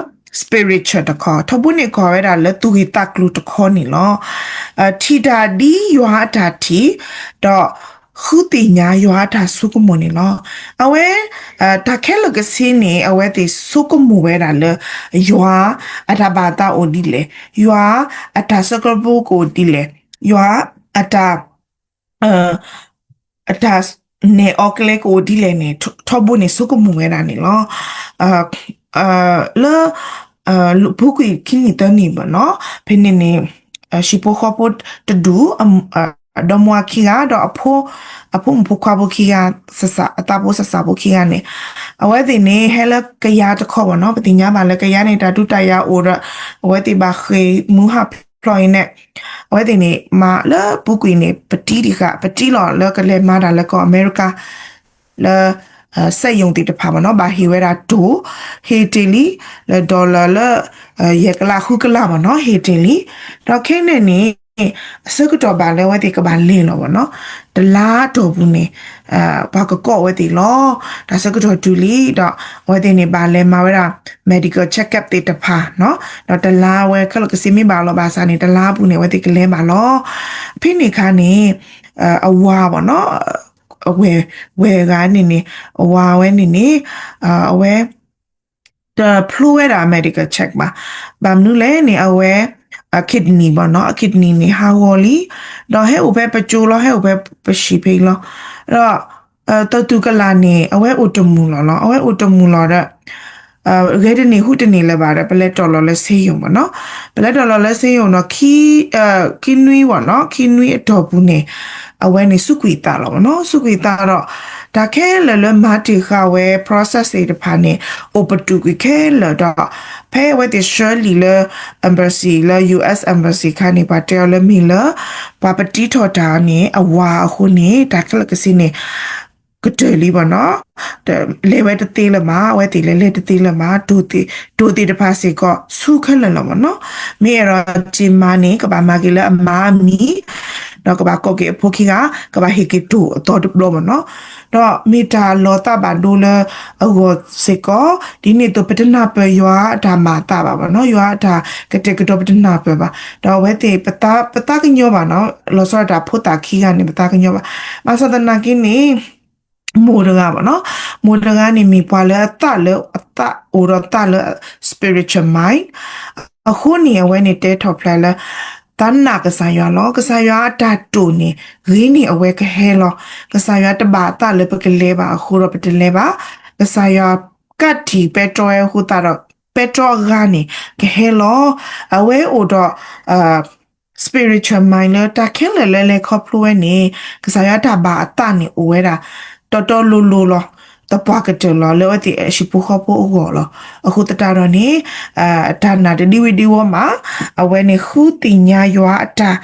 spiritual တခီ, ထီဘိန့ၣ်ကွၢ်ဝဲဒၣ်လၢသူၣ်ဂ့ၢ်သးကျိၤတခီန့ၣ်လီၤ. ထံၣ်တၢ်ဒ်ယွၤအတၢ်ထံၣ်, ဒီးဃုသ့ၣ်ညါယွၤအတၢ်ဆိကမိၣ်န့ၣ်လီၤ. အဝဲ တၢ်ခဲလၢာ်ကဆ့န့ၣ် အဝဲသ့ၣ်ဆိကမိၣ်ဝဲဒၣ်လၢ ယွၤအတၢ်ဘၣ်အသးအိၣ်ဒ်လဲၣ်, ယွၤအတၢ်ဆၢကတီၢ်ကအိၣ်ဒ်လဲၣ်, ယွၤအတၢ် အတၢ်နဲၣ်အီၤကျဲကအိၣ်ဒ်လဲၣ်န့ၣ် ထီဘိန့ၣ်ဆိကမိၣ်ဝဲဒၣ်န့ၣ်လီၤ. လၢ ပူၤကွံာ်ခံနံၣ်သၢနံၣ်ဘၣ်နီၤ, ဖဲန့ၣ်န့ၣ် ဟံၣ်ဖိဃီဖိတဒူၣ် ဒီမါဝၤခံဂၤ ဒီးအဖိမုၣ်ဖိခွါဖိခံဂၤ အသးဖိစၢ်စၢ်ဖိခံဂၤန့ၣ် အဝဲသ့ၣ်န့ၣ် ဟဲလၢကယၤတခီဘၣ်နီၤ. ပသ့ၣ်ညါဘၣ်လၢကယၤန့ၣ် တၢ်ဒုးတၢ်ယၤအိၣ်ဒီး အဝဲသ့ၣ်ဘၣ်ဃ့ၢ်မူဟးဖျိးအံၤန့ၣ် အဝဲသ့ၣ်န့ၣ် မၤလၢပူၤကွံာ်န့ၣ် ပတံတဃာ် ပတံလီၤလၢကလဲၤမၤတၢ်လၢကီၢ်အမဲရကၤ လၢ စက်ရုံသ့ၣ်တဖၣ်ဘၣ်နီၤ, ဘၣ်ဟ့ၣ်ဝဲဒၣ်တိၢ် ဟ့ၣ်တ့ၢ်လံ လၢ dollar လၢ ယဲၢ်ကလးဃုကလးဘၣ်နီၤ ဟ့ၣ်တ့ၢ်လံ. ဒီးခဲအံၤန့ၣ်န့ၣ် အဆၢကတီၢ်ဘၣ်လၢအဝဲသ့ၣ်ကဘၣ်လဲၤလီၤဘၣ်နီၤ, တလါအတီၢ်ပူၤန့ၣ် ပှၤကကိးဝဲသ့ၣ်လီၤ. တၢ်ဆၢကတီၢ်တုၤလံ ဒီးအဝဲသ့ၣ်န့ၣ် ဘၣ်လဲၤမၤဝဲဒၣ် medical checkup သ့ၣ်တဖၣ်နီၤ, ဒီးတလါဝဲခဲလၢာ်ကဆ့မ့ၢ်ဘၣ်လီၤဘၣ်ဆၣ်န့ၣ် တလါပူၤန့ၣ် အဝဲသ့ၣ်ကလဲၤဘၣ်လီၤ. ဖဲန့ၣ်အခါန့ၣ် အဝၤဘၣ်နီၤ ဝဲၢ်ဂၤန့ၣ်န့ၣ် အဝၤဝဲန့ၣ်န့ၣ် အဝဲ တဖျိဝဲဒၣ် medical check ဘၣ်. ဘၣ်မနုၤလဲၣ်န့ၣ် အဝဲ အ kidney ဘၣ်နီၤ, အ kidney န့ၣ် ဟးဂီၤလံ, ဒီးဟဲအိၣ်ဖဲပကၠိလီၤ, ဟဲအိၣ်ဖဲပဆံးဖဲအံၤလီၤ. ဒီး သတူၢ်ကလာ်န့ၣ် အဝဲအိၣ်တမုာ်လီၤလီၤ, အဝဲအိၣ်တမုာ်လီၤဒီး ဂဲၤတန့ၢ်ဟူးတန့ၢ်လၢၤဘၣ်ဒီး ပလဲၤတီၢ်လီၤလၢဆေးရုံဘၣ်နီၤ. ပလဲၤတီၢ်လီၤလၢဆေးရုံဒီး ခံနွံဘၣ်နီၤ, ခံနွံအတီၢ်ပူၤန့ၣ် အဝဲန့ၣ်စူးကွံာ်သးလီၤဘၣ်နီၤ, စူးကွံာ်သးဒီး တၢ်ခဲလၢာ်လၢမၤတ့ၢ်ဃာ်ဝဲ process သ့ၣ်တဖၣ်န့ၣ် အိၣ်ပတုာ်ကွံာ်ခဲလၢာ်ဒီး ဖဲအဝဲသ့ၣ်ဆှၢလံာ်လၢ embassy လၢ US embassy ခါန့ၣ် ပှၤတဲအီၤလၢမ့ၢ်လၢ ပှၤပတံထီၣ်တၢ်န့ၣ် အဝၤအဃိန့ၣ် တၢ်ခဲလၢာ်ကဆ့န့ၣ် ကတၢၢ်လံဘၣ်နီၤ, လဲၤဝဲတသ့လၢၤမး, အဝဲသ့ၣ်လဲၤလဲၤတသ့လၢၤမး, တိၢ်သ့ၣ်တဖၣ်စ့ၢ်ကီးဆူခဲလၢာ်လီၤဘၣ်နီၤ. မ့ၢ်အဲၣ်ဒိးက့ၤမၤန့ၣ် ကဘၣ်မၤက့ၤလၢအမါအမံၤ, ဒီးကဘၣ်ကိးက့ၤအဖိခံဂၤ, ကဘၣ်ဟ့ၣ်က့ၤတိၢ်အသီတဘျီဘၣ်နီၤ. ဒီးမ့ၢ်တၢ်လီၤသးဘၣ်ဒိလၢအဂီၢ်စ့ၢ်ကီး, ဒ်န့ၣ်အသိး ပတနၢ်ပၢၢ်ယွၤအတၢ်မၤအသးဘၣ်ဘၣ်နီၤ, ယွၤအတၢ်ကတဲာ်ကတီၤပတနၢ်ပၢၢ်ဘၣ်. ဒီးအဝဲသ့ၣ် ပသးကညီၤဘၣ်နီၤ, လီၤဆီဒၣ်တၢ်ဖိသၣ်ခံဂၤန့ၣ် ပသးကညီၤဘၣ်. ဘၣ်ဆၣ်သနာ်က့န့ၣ် မိၢ်တဂၤဘၣ်နီၤ, မိၢ်တဂၤန့ၣ်မ့ၢ်ပှၤလၢအသးလၢ အသးအိၣ်ဒီးသးလၢ spiritual mind အဃိန့ၣ် အဝဲန့ၣ်တဲထီၣ်ဖျါလၢ သးနာ်ကစၢ်ယွၤလီၤ. ကစၢ်ယွၤအတၢ်တိာ်န့ၣ် ဂ့ၤန့ၢ်အဝဲကဟဲလီၤ. ကစၢ်ယွၤတဘၣ်အသးလၢပကလဲၤဘၣ်အဃိဒီးပတလဲၤဘၣ်. ကစၢ်ယွၤကးတံာ်ပဲတြီဝဲအဃိသတးဒီး ပဲတြီအဂၤန့ၣ် ကဟဲလီၤ. အဝဲအိၣ်ဒီး spiritual mind လၢတၢ်ခဲလၢာ်လၢလဲၤခီဖျိဝဲန့ၣ် ကစၢ်ယွၤတၢ်ဘၣ်အသးန့ၣ်အိၣ်ဝဲဒၣ် တီတီလိၤလိၤလီၤ. သပှၢ်ကတၢၢ်လီၤ လၢအဝဲသ့ၣ်အဟံၣ်ဖိဃီဖိအဂီၢ်လီၤ. အဃိသတးဒီးန့ၣ် တၢ်နာ်တဒံဝံၤဒံဝီမး, အဝဲန့ၣ်ဃုသ့ၣ်ညါယွၤအတၢ်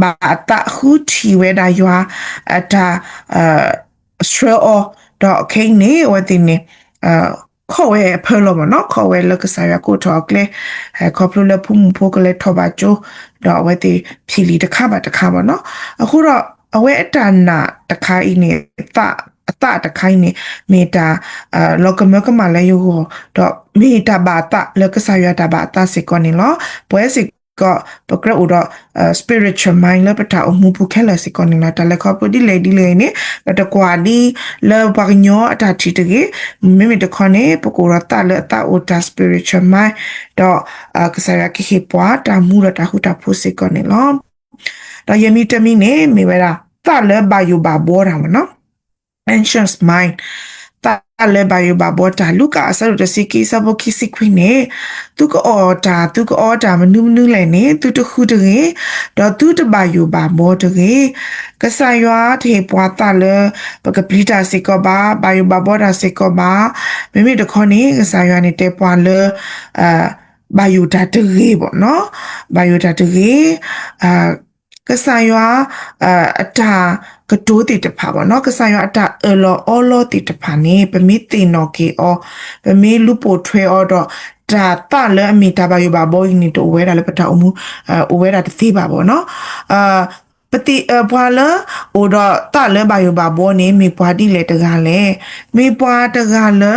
ဘၣ်အသး ဃုထံၣ်ဝဲဒၣ်ယွၤအတၢ် ဆှၢအီၤ, ဒီးခဲအံၤန့ၣ် အဝဲသ့ၣ်န့ၣ် ခိးဝဲအဖၢလီၤဘၣ်နီၤ, ခိးဝဲလၢကစၢ်ယွၤကိးထီၣ်အကျဲ, ခီဖျိလၢဖိမုၣ်ဖိကလဲၤထီၣ်ဘၣ်ကၠိ, ဒီးအဝဲသ့ၣ်ဖံးလံာ်တခါဘၣ်တခါဘၣ်နီၤ. အဃိဒီး အဝဲအတၢ်နာ်တခါအံၤန့ၣ် အသးတခါအံၤန့ၣ် မ့ၢ်တၢ် လီၤကမၢကမၣ်လၢယဂီၢ်, ဒီးမ့ၢ်တၢ်ဘၣ်အသးလၢကစၢ်ယွၤတၢ်ဘၣ်အသးစ့ၢ်ကီးန့ၣ်လီၤ. ပဝဲစ့ၢ်ကီး ပကြၢးအိၣ်ဒီး spiritual mind လၢပတၢ်အိၣ်မူပူၤခဲလၢာ်စ့ၢ်ကီးန့ၣ်လီၤ. တၢ်လဲၤခီဖျိဒ်လဲၣ်ဒ်လဲၣ်အံၤန့ၣ် ပတကွၢ်ဒ်လၢပှၤကညီအတၢ်ထံၣ်တဂ့ၤ, မ့မ့ၢ်တခီန့ၣ် ပကအိၣ်ဒီးသးလၢအသးအိၣ်တၢ် spiritual mind ဒီး ကစၢ်ယွၤကဟ့ၣ်ပှၤတၢ်မူဒီးတၢ်ဃူတၢ်ဖိးစ့ၢ်ကီးန့ၣ်လီၤ. ဒီးယဲၢ်မံၤတမံၤန့ၣ် မ့ၢ်ဝဲဒၣ် သးလၢဘၣ်ယိၣ်ဘၣ်ဘှီတၢ်မ့ၢ်နီၤ, anxious mind, သး တၢ်လၢဘၣ်ယိၣ်ဘၣ်ဘှီတၢ်, လူၤကၣ်အဆၢဒိၣ်တဆံခံ အဆၢဖိခံဆံခွံန့ၣ်, သုကအီၣ်တၢ် သုကအီတၢ်မနုၤမနုၤလဲၣ်န့ၣ် သုတဃုတဂ့ၤ, ဒီးသုတဘၣ်ယိၣ်ဘၣ်ဘှီတဂ့ၤ. ကစၢ်ယွၤတဟ့ၣ်ပှၤသးလၢ ပကပျံၤတၢ်စ့ၢ်ကီးဘၣ်, ဘၣ်ယိၣ်ဘၣ်ဘှီတၢ်စ့ၢ်ကီးဘၣ်. မ့မ့ၢ်တခီန့ၣ် ကစၢ်ယွၤန့ၣ်တဲပှၤလၢ ဘၣ်ယိၣ်တၢ်တဂ့ၤဘၣ်နီၤ, ဘၣ်ယိၣ်တၢ်တဂ့ၤ. ကစၢ်ယွၤ အတၢ်ကတိၤသ့ၣ်တဖၣ်ဘၣ်နီၤ, ကစၢ်ယွၤအတၢ်အၢၣ်လီၤအီလီၤသ့ၣ်တဖၣ်န့ၣ် ပမ့ၢ်သ့ၣ်နီၣ်က့ၤအီၤ, ပမ့ၢ်လူၤပိာ်ထွဲအီၤဒီး တၢ်သးလၢအမ့ၢ်တၢ်ဘၣ်ယိၣ်ဘၣ်ဘှီအံၤန့ၣ် တအိၣ်ဝဲဒၣ်လၢပတၢ်အိၣ်မူ အိၣ်ဝဲဒၣ်တသ့ဘၣ်ဘၣ်နီၤ. ပသ့ၣ် ပှၤလၢ အိၣ်ဒီးသးလၢဘၣ်ယိၣ်ဘၣ်ဘှီန့ၣ် မ့ၢ်ပှၤဒ်လဲၣ်တဂၤလဲၣ်. မ့ၢ်ပှၤတဂၤလၢ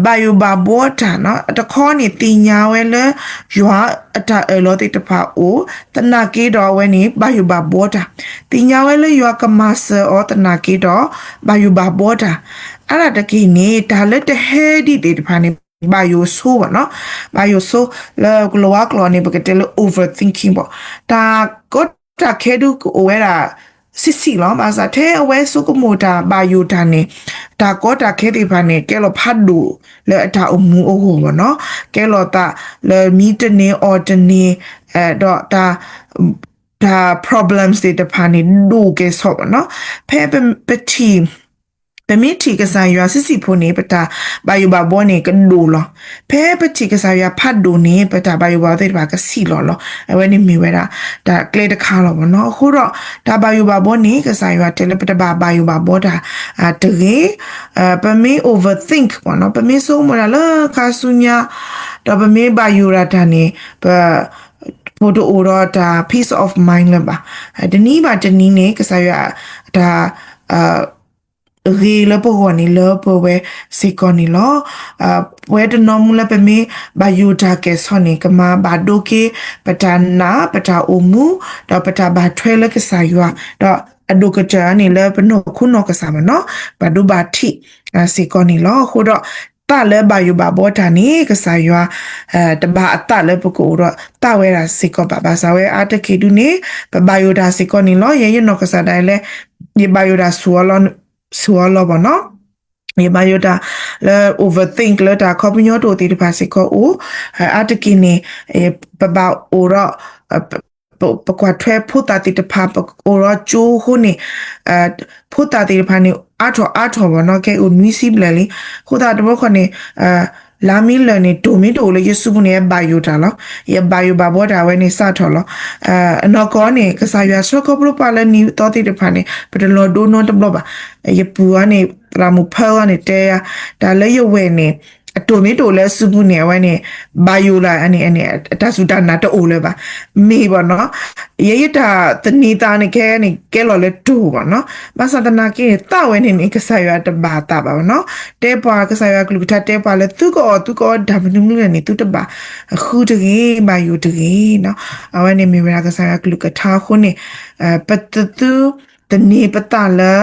ဘၣ်ယိၣ်ဘၣ်ဘှီတၢ်နီၤ, တခီန့ၣ် သ့ၣ်ညါဝဲလၢ ယွၤအတၢ်အၢၣ်လီၤသ့ၣ်တဖၣ်အိၣ်, သနာ်က့ဒီးအဝဲန့ၣ် ဘၣ်ယိၣ်ဘၣ်ဘှီတၢ်, သ့ၣ်ညါဝဲလၢယွၤကမၤစၢၤအီၤသနာ်က့ဒီး ဘၣ်ယိၣ်ဘၣ်ဘှီတၢ်, အါဒၣ်တက့ၢ်န့ၣ် တၢ်လၢတဟဲဒံးသ့ၣ်တဖၣ်န့ၣ် ဘၣ်ယိၣ်ဆိဘၣ်နီၤ, ဘၣ်ယိၣ်ဆိ လၢကလၤဝါကျိာ်န့ၣ် ပကတဲလၢ overthinking ဘၣ်, တၢ်ကီတၢ်ခဲဒုကအိၣ်ဝဲဒၣ် ဆံးဆံးလီၤ. ဘၣ်ဆၣ်ထဲအဝဲဆိကမိၣ်တၢ်ဘၣ်ယိၣ်တၢ်န့ၣ် တၢ်ကီတၢ်ခဲသ့ၣ်တဖၣ်န့ၣ် ကဲလီၤဖးဒိၣ်လၢအတၢ်အိၣ်မူအဂီၢ်ဘၣ်နီၤ, ကဲလီၤသးလၢမံတန့ၢ်အီၣ်တန့ၢ် ဒီး တၢ် problems သ့ၣ်တဖၣ်န့ၣ် ဒိၣ်ကဲၣ်ဆိးဘၣ်နီၤ. ဖဲပထံၣ် ပမ့ၢ်ထံၣ်ကစၢ်ယွၤဆံးဆံးဖိန့ၣ် ပတၢ်ဘၣ်ယိၣ်ဘၣ်ဘှီန့ၣ် ကဒိၣ်လီၤ. ဖဲပထံၣ်ကစၢ်ယွၤဖးဒိၣ်န့ၣ် ပတၢ်ဘၣ်ယိၣ်ဘၣ်ဘှီသ့ၣ်တဖၣ်ကဆံးလီၤလီၤ. အဝဲန့ၣ်မ့ၢ်ဝဲဒၣ် တၢ်ကျဲတခါလီၤဘၣ်နီၤ. အဃိဒီး တၢ်ဘၣ်ယိၣ်ဘၣ်ဘှီန့ၣ် ကစၢ်ယွၤတဲလၢပတဘၣ်ဘၣ်ယိၣ်ဘၣ်ဘှီတၢ် တဂ့ၤ. ပမ့ၢ် overthink ဘၣ်နီၤ, ပမ့ၢ်ဆိကမိၣ်တၢ်လၢခါဆူညါ ဒီးပမ့ၢ်ဘၣ်ယိၣ်ဒၣ်တၢ်န့ၣ် ပ ဖိတအိၣ်ဒီးတၢ် peace of mind လၢၤဘၣ်. တနံၤဘၣ်တနံၤန့ၣ် ကစၢ်ယွၤ တၢ် ဂ့ၤလၢပဂီၢ်န့ၣ် လၢပှဲၤဝဲစ့ၢ်ကီးန့ၣ်လီၤ. ပဝဲတနီၤမူလၢပမ့ၢ်ဘၣ်ယိၣ်တၢ်ကဲၣ်ဆိးန့ၣ် ကမၤဘၣ်ဒိက့ၤ ပတၢ်နာ် ပတၢ်အိၣ်မူ ဒီးပတၢ်ဘၣ်ထွဲလၢကစၢ်ယွၤ ဒီးအဒိၣ်ကတၢၢ်န့ၣ် လၢပနီၢ်ခိနီၢ်ကစၢ်ဘၣ်နီၤ ဘၣ်ဒိဘၣ်ထံး စ့ၢ်ကီးန့ၣ်လီၤ. အဃိဒီး သးလၢဘၣ်ယိၣ်ဘၣ်ဘှီတၢ်န့ၣ် ကစၢ်ယွၤ တဘၣ်အသးလၢပကအိၣ်ဒီးသးဝဲဒၣ်စ့ၢ်ကီးဘၣ်. ဘၣ်ဆၣ်ဝဲအါတက့ၢ်ဒုန့ၣ် ပဘၣ်ယိၣ်တၢ်စ့ၢ်ကီးန့ၣ်လီၤ. ယဲယနီၢ်ကစၢ်ဒၣ်လဲာ် ယဘၣ်ယိၣ်တၢ်ဆူၣ်အီၤလီၤဘၣ်နီၤ. ယဘၣ်ယိၣ်တၢ်လၢ overthink လၢတၢ်ခီပညီတအိၣ်သ့ၣ်တဖၣ်စ့ၢ်ကီးအိၣ်, အါတက့ၢ်န့ၣ် ပဘၣ်အိၣ်ဒီး ပကွၢ်ထွဲဖိသၣ်သ့ၣ်တဖၣ် ပအိၣ်ဒီးကၠိအဃိန့ၣ် ဖိသၣ်သ့ၣ်တဖၣ်န့ၣ် အါထီၣ်အါထီၣ်ဘၣ်နီၤ ကဲအိၣ်နွံဆံဘျဲၣ်လံ. အဃိသတးတဘျီဃီန့ၣ် လါမ့ၢ်လၢာ်န့ၣ် တိၢ်မ့ၢ်တအိၣ်လၢယစုပူၤန့ၣ် ယဘၣ်ယိၣ်တၢ်လီၤ. ယဘၣ်ယိၣ်ဘၣ်ဘှီတၢ်ဝဲန့ၣ်စးထီၣ်လီၤ. အနီၢ်ကီၢ်န့ၣ် ကစၢ်ယွၤဆှၢခီဖျိပှၤလၢနံၤသီသ့ၣ်တဖၣ်န့ၣ် ပတလီၤဒိနီတဘျီဘၣ်. ယပုၢ်အံၤန့ၣ် သရၣ်မုၣ်ဖၢအံၤန့ၣ်တဲယၤ တၢ်လၢယဝဲၢ်န့ၣ် အတိၢ်မ့ၢ်တအိၣ်လၢအစုပူၤန့ၣ် အဝဲန့ၣ် ဘၣ်ယိၣ်လၢအန့ၣ် အတၢ်စူၢ်တၢ်နာ်တအိၣ်လၢၤဘၣ်. မ့ၢ်ဘၣ်နီၤ ယဲယတၢ်သန့ၤသးန့ၣ် ခဲန့ၣ် ကဲလီၤလၢတိၢ်ဘၣ်နီၤ. ဘၣ်ဆၣ်သနာ်က့န့ၣ် သးဝဲန့ၣ်န့ၣ် ကစၢ်ယွၤတဘၣ်သးဘၣ်ဘၣ်နီၤ. တဲပှၤ ကစၢ်ယွၤကလုၢ်ကထါတဲပှၤလၢ သုကအီၣ်သုကအီတၢ်မနုၤမနုၤလဲၣ်န့ၣ် သုတဘၣ်ဃုတဂ့ၤ ဘၣ်ယိၣ်တဂ့ၤနီၤ. အဝဲန့ၣ်မ့ၢ်ဝဲဒၣ်ကစၢ်ယွၤကလုၢ်ကထါအဃိန့ၣ် ပတသု သန့ၤပသးလၢ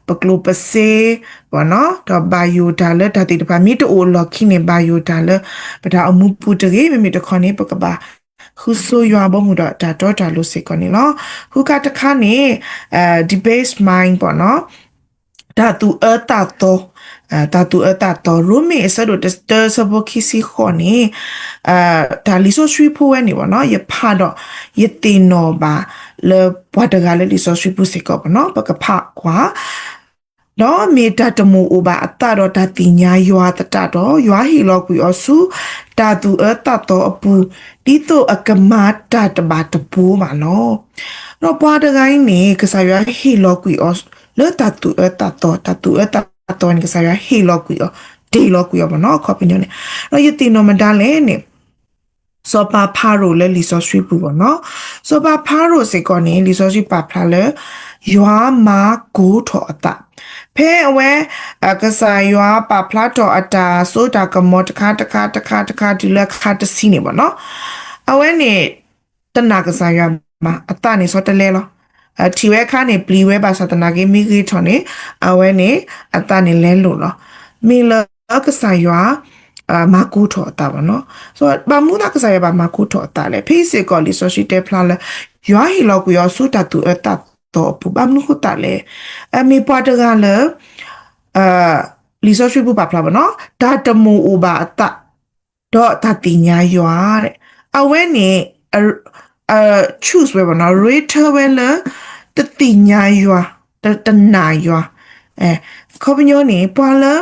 ပကျိၣ်ပစ့ဘၣ်နီၤ ဒီးဘၣ်ယိၣ်တၢ်လၢတၢ်သ့ၣ်တဖၣ် မ့ၢ်တအိၣ်လီၢ်ခံန့ၣ် ဘၣ်ယိၣ်တၢ်လၢ ပတၢ်အိၣ်မူပူၤတဂ့ၤ. မ့မ့ၢ်တခီန့ၣ် ပကဘၣ်ဃုဆိယွၤဘီမုၢ်ဒီးတၢ်တီတၢ်လိၤစ့ၢ်ကီးန့ၣ်လီၤ. ဃုခါတခါန့ၣ် debased mind ဘၣ်နီၤ တၢ်သူၣ်အၢသးသီ တၢ်သူၣ်အၢသးသီ ရိမ့ၤအဆၢဒိၣ်တဆၢ အဆၢဖိခံဆံဃိးန့ၣ် တၢ်လံာ်စီဆှံဖိဝဲန့ၣ်ဘၣ်နီၤ ယဖးဒီး ယသ့ၣ်နီၣ်ဘၣ်လၢပှၤတဂၤလၢလံာ်စီဆှံဖိစ့ၢ်ကီးဘၣ်နီၤ ပကဖးကွၢ် ဒီးမ့ၢ်တၢ်တမိၣ်အိၣ်ဘၣ်အသးဒီးတၢ်သ့ၣ်ညါယွၤသတးဒီး ယွၤဟ့ၣ်လီၤကွံာ်အီၤဆူ တၢ်သူၣ်အၢသးသီအပူၤ ဒ်သိးအကမၤတၢ်တဘၣ်တဘိဘၣ်လီၤ. ဒီးပှၤတဂၤအံၤန့ၣ် ကစၢ်ယွၤဟ့ၣ်လီၤကွံာ်အီၤ လၢတၢ်သူၣ်အၢသးသီ တၢ်သူၣ်အၢသးသီန့ၣ် ကစၢ်ယွၤဟ့ၣ်လီၤကွံာ်အီၤ တ့ၢ်လီၤကွံာ်အီၤဘၣ်နီၤ အခီပညီန့ၣ် ဒီးယသ့ၣ်နီၣ်မတၤလဲၣ်န့ၣ် စီၤပၤဖၤရိၤလၢလံာ်စီဆှံပူၤဘၣ်နီၤ. စီၤပၤဖၤရိၤစ့ၢ်ကီးန့ၣ် လံာ်စီဆှံပာ်ဖျါလၢ ယွၤမၤကိးထီၣ်အသး ဖဲအဝဲ ကစၢ်ယွၤပာ်ဖျါထီၣ်အတၢ်စိတၢ်ကမီၤတခါတခါတခါတခါတုၤလၢအခါတဆံန့ၣ်ဘၣ်နီၤ, အဝဲန့ၣ် တနာ်ကစၢ်ယွၤဘၣ်, အသးန့ၣ်ဆီတလဲလီၤ. ထံၣ်ဝဲအခါန့ၣ် ပျံၤဝဲဘၣ်ဆၣ်သနာ်က့ မ့ၢ်ဂ့ၤထီၣ်န့ၣ် အဝဲန့ၣ် အသးန့ၣ်လဲလိာ်လီၤ. မ့ၢ်လၢကစၢ်ယွၤ မၤကိးထီၣ်အသးဘၣ်နီၤ. ဘၣ်မနုၤသးကစၢ်ယွၤဘၣ်မၤကိးထီၣ်အသးလဲၣ်. ဖဲအံၤစ့ၢ်ကီးလံာ်စီဆှံတဲဖျါလၢ ယွၤဟ့ၣ်လီၤကွံာ်အီၤဆူတၢ်သူၣ်အၢသးသီအပူၤ, ဘၣ်မနုၤဃိသးလဲၣ်. မ့ၢ်ပှၤတဂၤလၢ အ လံာ်စီဆှံပူၤပာ်ဖျါဘၣ်နီၤ, တၢ်တမိၣ်အိၣ်ဘၣ်အသး ဒီးတၢ်သ့ၣ်ညါယွၤ, အဝဲန့ၣ် choose ဝဲဘၣ်နီၤ, ရ့ထၢဝဲလၢ တသ့ၣ်ညါယွၤ, တနာ်ယွၤ. ခီပညီန့ၣ် ပှၤလၢ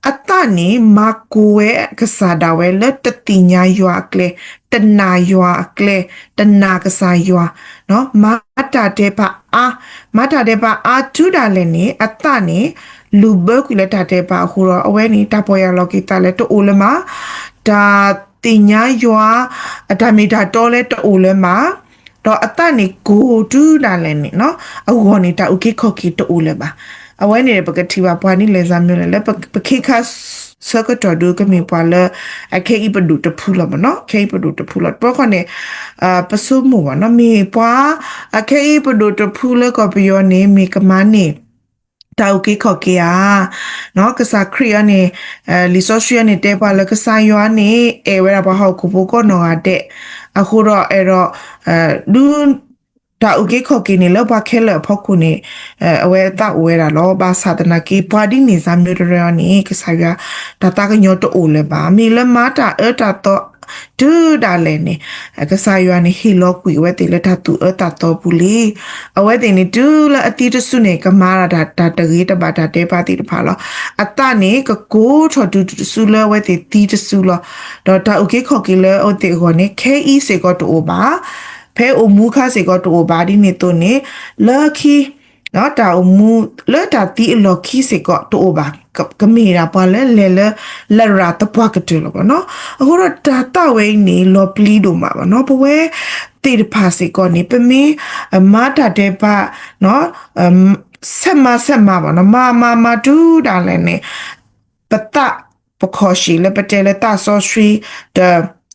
အသးန့ၣ် မၤကိၢ်ဝဲကစၢ်ဒၣ်ဝဲလၢတသ့ၣ်ညါယွၤအကျဲ, တနာ်ယွၤအကျဲ, တနာ်ကစၢ်ယွၤ, မၤတၢ်ဒဲးဘးအါ, မၤတၢ်ဒဲးဘးအါတုၤဒၣ်လဲာ်န့ၣ် အသးန့ၣ် လူၤဘၢကွံာ်လၢတၢ်ဒဲးဘးအဃိဒီး အဝဲန့ၣ် တၢ်ပီၢ်ယၢ်လီၤက့ၤသးလၢတအိၣ်လၢၤမး, တၢ်သ့ၣ်ညါယွၤ အတၢ်မ့ၢ်တၢ်တီလၢတအိၣ်လၢၤမး, ဒီးအသးန့ၣ်ကိၢ်တုၤဒၣ်လဲာ်န့ၣ်နီၤ, အဂီၢ်န့ၣ် တၢ်အုၣ်က့ၤခီၣ်က့ၤတအိၣ်လၢၤဘၣ်. အဝဲန့ၣ်ပကထံၣ်ဘၣ်ပှၤဒ်လဲၣ်စၢ်မ့ၢ်လဲၣ် လၢပခ့ခါဆၢကတီၢ်ဒုးကမ့ၢ်ပှၤလၢ အခဲအံၤပဒိၣ်တဖုလီၤမ့ၢ်နီၤ, ခဲအံၤပဒိၣ်တဖုလီၤ. တဘျီဃီန့ၣ် ပဆိကမိၣ်ဘၣ်နီၤ, မ့ၢ်ပှၤ အခဲအံၤပဒိၣ်တဖုလၢကီၢ်ပယီၤန့ၣ် မ့ၢ်ကမၤန့ၢ် တၢ်အုၣ်က့ၤခီၣ်က့ၤဧါ. ကစၢ်ခရံာ်အံၤန့ၣ် လံာ်စီဆှံအံၤန့ၣ် တဲပှၤလၢကစၢ်ယွၤန့ၣ် အဲၣ်ဝဲဒၣ်ပှၤဟီၣ်ခိၣ်ဖိကိးနီၢ်ဂၤဒဲး, အဃိဒီးအဲၣ်ဒိး ဒုး တၢ်အုၣ်က့ၤခီၣ်က့ၤန့ၣ် လၢပှၤခဲလၢာ်အဖီခိၣ်န့ၣ် အဝဲသးအိၣ်ဝဲဒၣ်လီၤ. ဘၣ်ဆၣ်သနာ်က့ ပှၤဒ်န့ၣ်စၢ်မ့ၢ်တရၢအံၤန့ၣ် ကစၢ်ယွၤတၢ်သးကညီၤတအိၣ်လၢၤဘၣ်. မ့ၢ်လၢမၤတၢ်အၢတၢ်သီ တုၤဒၣ်လဲာ်န့ၣ် ကစၢ်ယွၤန့ၣ် ဟ့ၣ်လီၤကွံာ်အဝဲသ့ၣ်လၢတၢ်သူၣ်အၢသးသီပူၤလံ. အဝဲသ့ၣ်န့ၣ် တုၤလၢအသံတစုန့ၣ် ကမၤဒၣ်တၢ်တဂ့ၤတဘၣ်တၢ်ဒဲးဘးသ့ၣ်တဖၣ်လီၤ. အသးန့ၣ် ကကိးထီၣ်တုၤတစုလၢအဝဲသ့ၣ်သံတစုလီၤ. ဒီးတၢ်အုၣ်က့ၤခီၣ်က့ၤလၢအဝဲသ့ၣ်အဂီၢ်န့ၣ် ခဲအံၤစ့ၢ်ကီးတအိၣ်ဘၣ်, ဖဲအိၣ်မူအခါစ့ၢ်ကီးတအိၣ်ဘၣ်. ဒ်န့ၣ်အသိးန့ၣ် လၢခံ တၢ်အိၣ်မူလၢတၢ်သံအလီၢ်ခံစ့ၢ်ကီးတအိၣ်ဘၣ်. ကမ့ၢ်ဒၣ်ပှၤလၢလဲၤလၢ လရာ်သပှၢ်ကတၢၢ်လီၤမ့ၢ်နီၤ. အဃိဒီးတၢ်သးဝဲအံၤန့ၣ် လီၤပျံၤဒိၣ်မးဘၣ်နီၤ. ပဝဲသ့ၣ်တဖၣ်စ့ၢ်ကီးန့ၣ် ပမ့ၢ်မၤတၢ်ဒဲးဘး ဆဲးမၤဆဲးမၤဘၣ်နီၤ, မၤမၤမၤတုၤဒၣ်လဲာ်န့ၣ် ပသးပခီၣ်ရှံးလၢပတဲလၢသးစီဆှံတ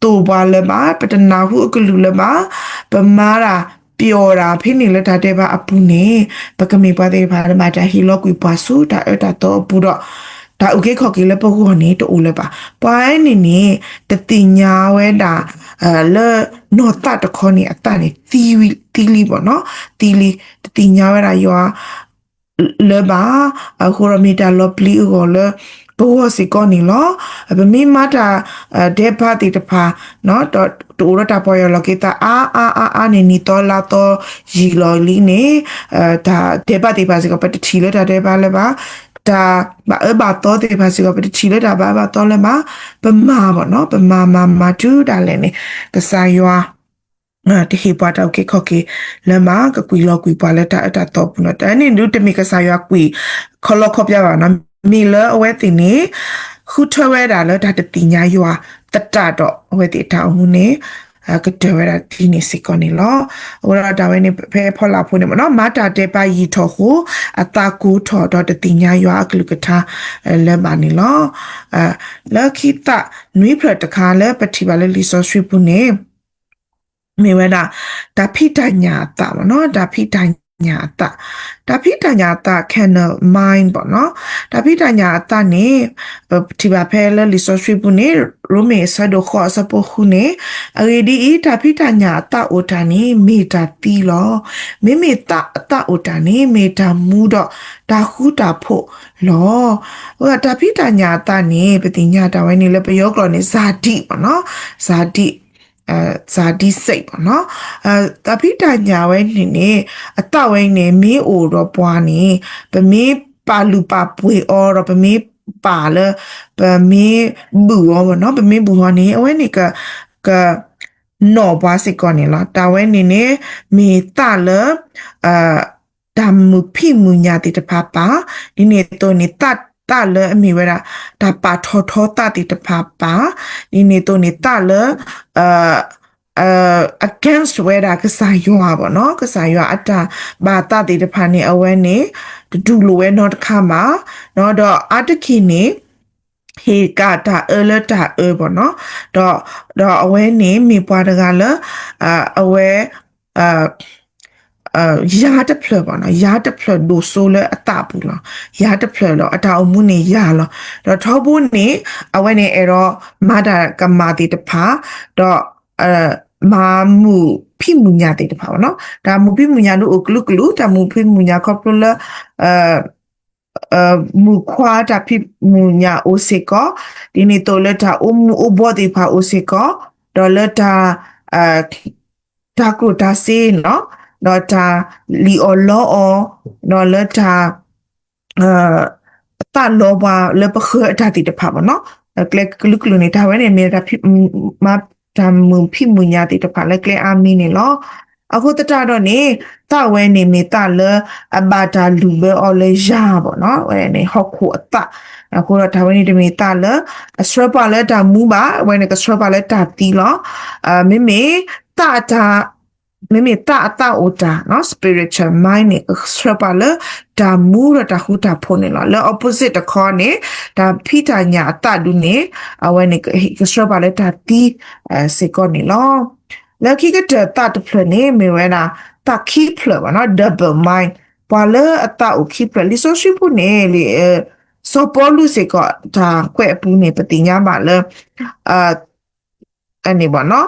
သိၣ်ပှၤလၢၤဘၣ်, ပတနၢ်ဟူအကလုၢ်လၢၤဘၣ်, ပမၤတၢ်ပျီၢ်တၢ်ဖဲန့ၣ်လၢတၢ်ဒဲးဘးအပူၤန့ၣ် ပကမ့ၢ်ပှၤသ့ၣ်တဖၣ်လၢဘၣ်တၢ်ဟ့ၣ်လီၤကွံာ်ပှၤဆူတၢ်အၢတၢ်သီအပူၤဒီး တၢ်အုၣ်က့ၤခီၣ်က့ၤလၢပဂီၢ်န့ၣ်တအိၣ်လၢၤဘၣ်. ပှၤန့ၣ်န့ၣ် တသ့ၣ်ညါဝဲဒၣ် လၢနီၢ်သးတခီန့ၣ် အသးန့ၣ်သံလံဘၣ်နီၤ, သံလံ, တသ့ၣ်ညါဝဲဒၣ်ယွၤ လၢၤဘၣ်. အဃိဒီးမ့ၢ်တၢ်လီၤပျံၤအဂီၢ်လၢ ပဂီၢ်စ့ၢ်ကီးန့ၣ်လီၤ. ပမ့ၢ်မၤတၢ်ဒဲးဘးသ့ၣ်တဖၣ် တအိၣ်ဒီးတၢ်ပီၢ်ယၢ်လီၤက့ၤသးအါအါအါအါန့ၣ် နံၣ်သီလါသီယံာ်လီၤလံန့ၣ် တၢ်ဒဲးဘးသ့ၣ်တဖၣ်စ့ၢ်ကီး ပတထံၣ်လၢတၢ်ဒဲးဘးလၢၤဘၣ်, တၢ်ဘၣ်အၢဘၣ်သီသ့ၣ်တဖၣ်စ့ၢ်ကီး ပတထံၣ်လၢတၢ်ဘၣ်အၢဘၣ်သီလၢၤဘၣ်. ပမၤဘၣ်နီၤ, ပမၤမၤမၤတုၤဒၣ်လဲာ်န့ၣ် ကစၢ်ယွၤ တဟ့ၣ်ပှၤတၢ်အုၣ်က့ၤခီၣ်က့ၤလၢၤဘၣ်, ကကွံာ်လီၤကွံာ်ပှၤလၢတၢ်အၢတၢ်သီပူၤနီၤ. တၢ်န့ၣ်ဒုးတမ့ၢ်ကစၢ်ယွၤကွံာ်ခီလီခီပျါဘၣ်နီၤ, မ့ၢ်လၢအဝဲသ့ၣ်န့ၣ် ဃုထၢဝဲဒၣ်လၢတၢ်တသ့ၣ်ညါယွၤသတးဒီး အဝဲသ့ၣ်အတၢ်အိၣ်မူန့ၣ် ကတၢၢ်ဝဲဒၣ်ဒ်န့ၣ်စ့ၢ်ကီးန့ၣ်လီၤ. အဃိဒီးတၢ်ဝဲန့ၣ် ဖဲဖီလာ်ဖိန့ၣ်မ့ၢ်နီၤ, မၤတၢ်ဒဲးဘးယံာ်ထီၣ်အဃိ အသးကိၢ်ထီၣ်ဒီးတသ့ၣ်ညါယွၤအကလုၢ်ကထါလၢၤဘၣ်န့ၣ်လီၤ. လၢခံသၣ်နွံဖျၢၣ်တခါလၢပထံၣ်ဘၣ်လၢလံာ်စီဆှံပူၤန့ၣ် မ့ၢ်ဝဲဒၣ် တၢ်ဖံးတၢ်ညၣ်အသးမ့ၢ်နီၤ, တၢ်ဖံးတၢ်ညၣ်အသး, တၢ်ဖံးတၢ်ညၣ်အသး carnal mind မ့ၢ်နီၤ, တၢ်ဖံးတၢ်ညၣ်အသးန့ၣ် ပထံၣ်ဘၣ်ဖဲလၢလံာ်စီဆှံပူၤန့ၣ် ရိမ့ၤအဆၢဒိၣ်ဃိးအဆၢဖိဃုန့ၣ်, အဂ့ၢ်ဒ်အံၤ, တၢ်ဖံးတၢ်ညၣ်အသးအိၣ်တၢ်န့ၣ် မ့ၢ်တၢ်သံလီၤ. မ့မ့ၢ်သးအသးအိၣ်တၢ်န့ၣ် မ့ၢ်တၢ်မူဒီးတၢ်ဃူတၢ်ဖိးလီၤ. တၢ်ဖံးတၢ်ညၣ်အသးန့ၣ် ပသ့ၣ်ညါတၢ်ဝဲန့ၣ်လၢပယီၤကျိာ်န့ၣ် ဇာတိ မ့ၢ်နီၤ, ဇာတိ ဇာတိစိတ် မ့ၢ်နီၤ, တၢ်ဖံးတၢ်ညၣ်ဝဲန့ၣ်န့ၣ် အသးဝဲန့ၣ် မ့ၢ်အိၣ်ဒီးပှၤန့ၣ် ပမ့ၢ်ပာ်လုၢ်ပာ်ပှ့ၤအီၤဒီး ပမ့ၢ်ပာ်လၢ ပမ့ၢ်ဘုၣ်အီၤမ့ၢ်နီၤ, ပမ့ၢ်ဘုၣ်အီၤန့ၣ် အဝဲန့ၣ်က ကနီၣ်ပှၤစ့ၢ်ကီးန့ၣ်လီၤ. တၢ်ဝဲန့ၣ်န့ၣ် မ့ၢ်သးလၢ တၢ်မုာ်ဖံးမုာ်ညၣ်သ့ၣ်တဖၣ်ပာ်, ဒ်န့ၣ်အသိးန့ၣ် သး သးလၢအမ့ၢ်ဝဲဒၣ် တၢ်ပာ်ထီၣ်ထီသးသ့ၣ်တဖၣ်ပာ်, ဒ်န့ၣ်အသိးန့ၣ် သးလၢ against ဝဲဒၣ်ကစၢ်ယွၤဘၣ်နီၤ, ကစၢ်ယွၤအတၢ်ဘၣ်သးသ့ၣ်တဖၣ်န့ၣ် အဝဲန့ၣ် တတူၢ်လိာ်ဝဲနီတခါဘၣ်, ဒီးအါတက့ၢ်န့ၣ် ဟ့ၣ်ကၣ်တၢ်အၢလၢတၢ်အၢဘၣ်နီၤ, ဒီး ဒီးအဝဲန့ၣ်မ့ၢ်ပှၤတဂၤလၢ အဝဲ ယၤတဖျၢၣ်ဘၣ်နီၤ, ယၤတဖျၢၣ်ဒိၣ်စိလၢအသးပူၤလီၤ. ယၤတဖျၢၣ်လီၤ, အတၢ်အိၣ်မူန့ၣ်ယၤလီၤ. ဒီးထီဘိန့ၣ် အဝဲန့ၣ်အဲၣ်ဒိးမၤတၢ်ကမၣ်သ့ၣ်တဖၣ်, ဒီး မၤမုာ်ဖံးမုာ်ညၣ်သ့ၣ်တဖၣ်ဘၣ်နီၤ. တၢ်မုာ်ဖံးမုာ်ညၣ်ဒုးအိၣ်ကလုာ်ကလုာ်, တၢ်မုာ်ဖံးမုာ်ညၣ်ခီဖျိလၢ မုၣ်ခွါတၢ်ဖံးမုၢ်ညၣ်အိၣ်စ့ၢ်ကီး, ဒ်န့ၣ်အသိးလၢတၢ်အိၣ်မူအိၣ်ဘှီသ့ၣ်တဖၣ်အိၣ်စ့ၢ်ကီး, ဒီးလၢတၢ် တၢ်ကျိၣ်တၢ်စ့နီၤ, ဒီးတၢ်လံၣ်အီၣ်လီအီၣ်, ဒီးလၢတၢ် သးလီပှၤလၢပဃၢၤအတၢ်သ့ၣ်တဖၣ်ဘၣ်နီၤ, ကျဲကလုာ်ကလုာ်န့ၣ် တၢ်ဝဲန့ၣ်မ့ၢ်တၢ်ဖံး မၤ တၢ်မုၢ်ဖံးမုၢ်ညၣ်သ့ၣ်တဖၣ်လၢကျဲအါမံၤန့ၣ်လီၤ. အဃိသတးဒီးန့ၣ် သးဝဲန့ၣ်မ့ၢ်သးလၢအဘၣ်တၢ်လုၢ်ဘၢအီၤလၢယၤဘၣ်နီၤ, ဝဲန့ၣ်ဟီၣ်ခိၣ်အသး, အဃိဒီးတၢ်ဝဲန့ၣ်တမ့ၢ်သးလၢ အဆှၢပှၤလၢတၢ်မူဘၣ်, အဝဲန့ၣ်ကဆှၢပှၤလၢတၢ်သံလီၤ. မ့မ့ၢ် သးအတၢ် မ့မ့ၢ်သးအသးအိၣ်တၢ်နီၤ, spiritual mind န့ၣ် ကဆှၢပှၤလၢတၢ်မူဒီးတၢ်ဃူတၢ်ဖိးန့ၣ်လီၤ. လၢ opposite တခီန့ၣ် တၢ်ဖံးတၢ်ညၣ်အသးဒုန့ၣ် အဝဲန့ၣ်ကဆှၢပှၤလၢတၢ်သံ စ့ၢ်ကီးန့ၣ်လီၤ. လၢခံကတၢၢ်သးတဖျၢၣ်န့ၣ် မ့ၢ်ဝဲဒၣ် သးခံဖျၢၣ်ဘၣ်နီၤ, double mind, ပှၤလၢအသးအိၣ်ခံဖျၢၣ်, လံာ်စီဆှံပူၤန့ၣ် လံာ် စီၤပီလူးစ့ၢ်ကီး တၢ်ကွဲးအပူၤန့ၣ် ပသ့ၣ်ညါဘၣ်လၢ န့ၣ်ဘၣ်နီၤ,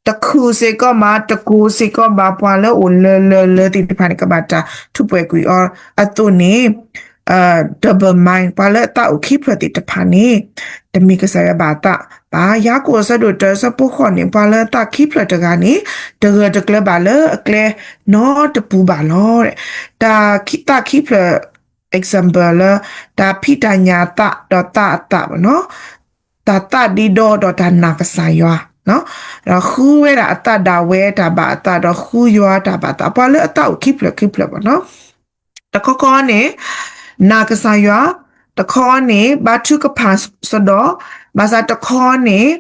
တခူၣ်စ့ၢ်ကီးဘၣ်, တကိၤစ့ၢ်ကီးဘၣ်, ပှၤလၢအိၣ်လၢလၢလၢသ့ၣ်တဖၣ်န့ၣ် ကဘၣ်တၢ်ထူးပှဲၤကွံာ်အီၤအသိးန့ၣ်, double mind, ပှၤလၢအသးအိၣ်ခံဖျၢၣ်သ့ၣ်တဖၣ်န့ၣ် တမ့ၢ်ကစၢ်ယွၤဘၣ်အသးဘၣ်. ယၤကိာ်အဆၢဒိၣ်တၢ အဆၢဖိဃိးန့ၣ် ပှၤလၢအသးခံဖျၢၣ်တဂၤန့ၣ် တဂၢၢ်တကျၢၤဘၣ်လၢအကျဲနီတပူၤဘၣ်လီၤ. တၢ်သးခံဖျၢၣ် example လၢ တၢ်ဖံးတၢ်ညၣ်အသးဒီးသးအသးဘၣ်နီၤ, တၢ်သးဒ့ဒီဒီးတၢ်နာ်ကစၢ်ယွၤ, ဒီးဃုဝဲဒၣ်အသးဒၣ်ဝဲတၢ်ဘၣ်အသး ဒီးဃုယွၤတၢ်ဘၣ်အသး, ပှၤလၢအသးအိၣ်ခံဖျၢၣ်ခံဖျၢၣ်ဘၣ်နီၤ, တခီခီန့ၣ် နာ်ကစၢ်ယွၤ, တခီန့ၣ် ဘါထုကဖၣ်စ့ၢ်ကီး, ဘၣ်ဆၣ်တခီန့ၣ်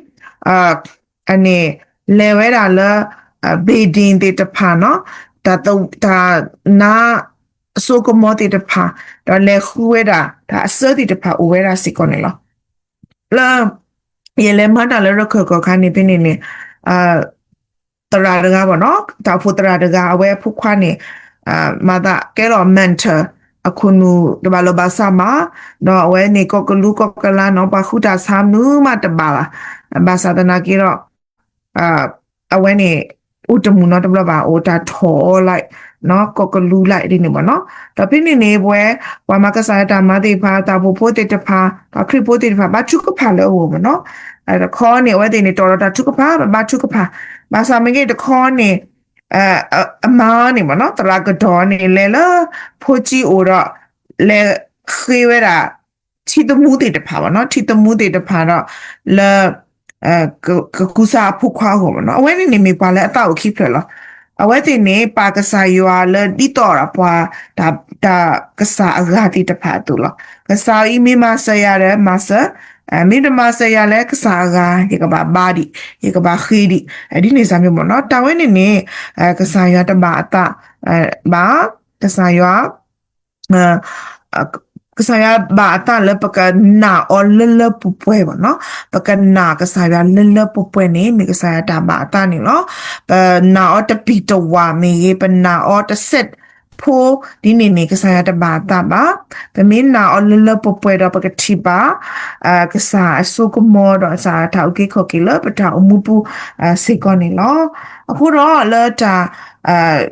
အန့ၣ် လဲၤဝဲဒၣ်လၢ building သ့ၣ်တဖၣ်နီၤ, တၢ် တၢ်နါ အစိကမီၤသ့ၣ်တဖၣ်, ဒီးလဲၤဃုဝဲဒၣ် တၢ်အစၢသ့ၣ်တဖၣ်အိၣ်ဝဲဒၣ်စ့ၢ်ကီးန့ၣ်လီၤ. လၢ ယလဲၤမၤတၢ်လၢရခၢၣ်ကီၢ်ခါန့ၣ်ဖဲန့ၣ်န့ၣ် သရၣ်တဂၤဘၣ်နီၤ, တၢ်အိၣ်ဖှိၣ်သရၣ်တဂၤ အဝဲအဖိခွါန့ၣ် မၤသးကဲလီၤ mentor အခိၣ်နူာ်တဘၣ်လိာ်ဘၣ်စးမး, ဒီးအဝဲန့ၣ်ကီၢ်ကလူးကီၢ်ကလါနီၤ ပှၤဃုတၢ်ဆါမနုၤမးတဘၣ်ဘၣ်, ဘၣ်ဆၣ်သနာ်က့ဒီး အဝဲန့ၣ် အိၣ်တမုာ်နီတဘျီဘၣ်, အိၣ်တၢ်ထီၣ်အီၤလၢ ကီၢ်ကလူးလၢဒ်န့ၣ်ဘၣ်နီၤ. ဒီးဖဲန့ၣ်န့ၣ် ပဝဲ ပှၤမၤကစၢ်ယွၤတၢ်မၤသ့ၣ်တဖၣ်, တၢ်အိၣ်ဖှိၣ်ဖိသ့ၣ်တဖၣ်, ပှၤခရံာ်ဖိသ့ၣ်တဖၣ် ဘါထုကဖၣ်လၢအဂီၢ်ဘၣ်နီၤ. တခီန့ၣ် အဝဲသ့ၣ်န့ၣ် တီၣ်ဒီးတၢ်ထုကဖၣ်, ပဘါထုကဖၣ်, ဘၣ်ဆၣ်မ့ၢ်ဂ့ၤတခီန့ၣ် အမါန့ၣ်ဘၣ်နီၤ, သရၣ်ကတီၢ်န့ၣ် လဲၤလၢဖိကၠံအိၣ်ဒီး လဲၤဃ့ဝဲဒၣ် ထံသမူသ့ၣ်တဖၣ်ဘၣ်နီၤ, ထံသမူသ့ၣ်တဖၣ်ဒီး လၢ ကကူစါအဖိခွါအဂီၢ်ဘၣ်နီၤ. အဝဲန့ၣ်န့ၣ်မ့ၢ်ပှၤလၢအသးအိၣ်ခံဖျၢၣ်လီၤ. အဝဲသ့ၣ်န့ၣ် ပာ်ကစၢ်ယွၤလၢဒ်သိးဒီးပှၤ တၢ် တၢ်ကစၢ်အဂၤသ့ၣ်တဖၣ်အသိးလီၤ. ကစၢ်အံၤမ့ၢ်မၤစၢၤယၤဒီးမၤစၢၤ, မ့ၢ်တမၤစၢၤယၤလၢကစၢ်အဂၤ ယကဘၣ်ဘါဒံး, ယကဘၣ်ဃ့ဒံး, ဒ်န့ၣ်စ့ၢ်မ့ၢ်ဘၣ်နီၤ. တၢ်ဝဲန့ၣ်န့ၣ် ကစၢ်ယွၤတဘၣ်အသးဘၣ်, ကစၢ်ယွၤ ကစၢ်ယွၤဘၣ်အသးလၢပကနာ်အီၤလၢလၢပှဲၤပှဲၤဘၣ်နီၤ, ပကနာ်ကစၢ်ယွၤလၢလၢပှဲၤပှဲၤန့ၣ် မ့ၢ်ကစၢ်ယွၤတၢ်ဘၣ်အသးန့ၣ်လီၤ. ပနာ်အီၤတပံၤတဝၣ်မ့ၢ်ဂ့ၤ, ပနာ်အီၤတစဲးဖိဒ်န့ၣ်န့ၣ် ကစၢ်ယွၤတဘၣ်အသးဘၣ်. ပမ့ၢ်နာ်အီၤလၢလၢပှဲၤပှဲၤဒီး ပကထံၣ်ဘၣ် ကစၢ်အစိကမီၤဒီးကစၢ်အတၢ်အုၣ်က့ၤခီၣ်က့ၤလၢပတၢ်အိၣ်မူပူၤစ့ၢ်ကီးန့ၣ်လီၤ. အဃိဒီးလၢတၢ်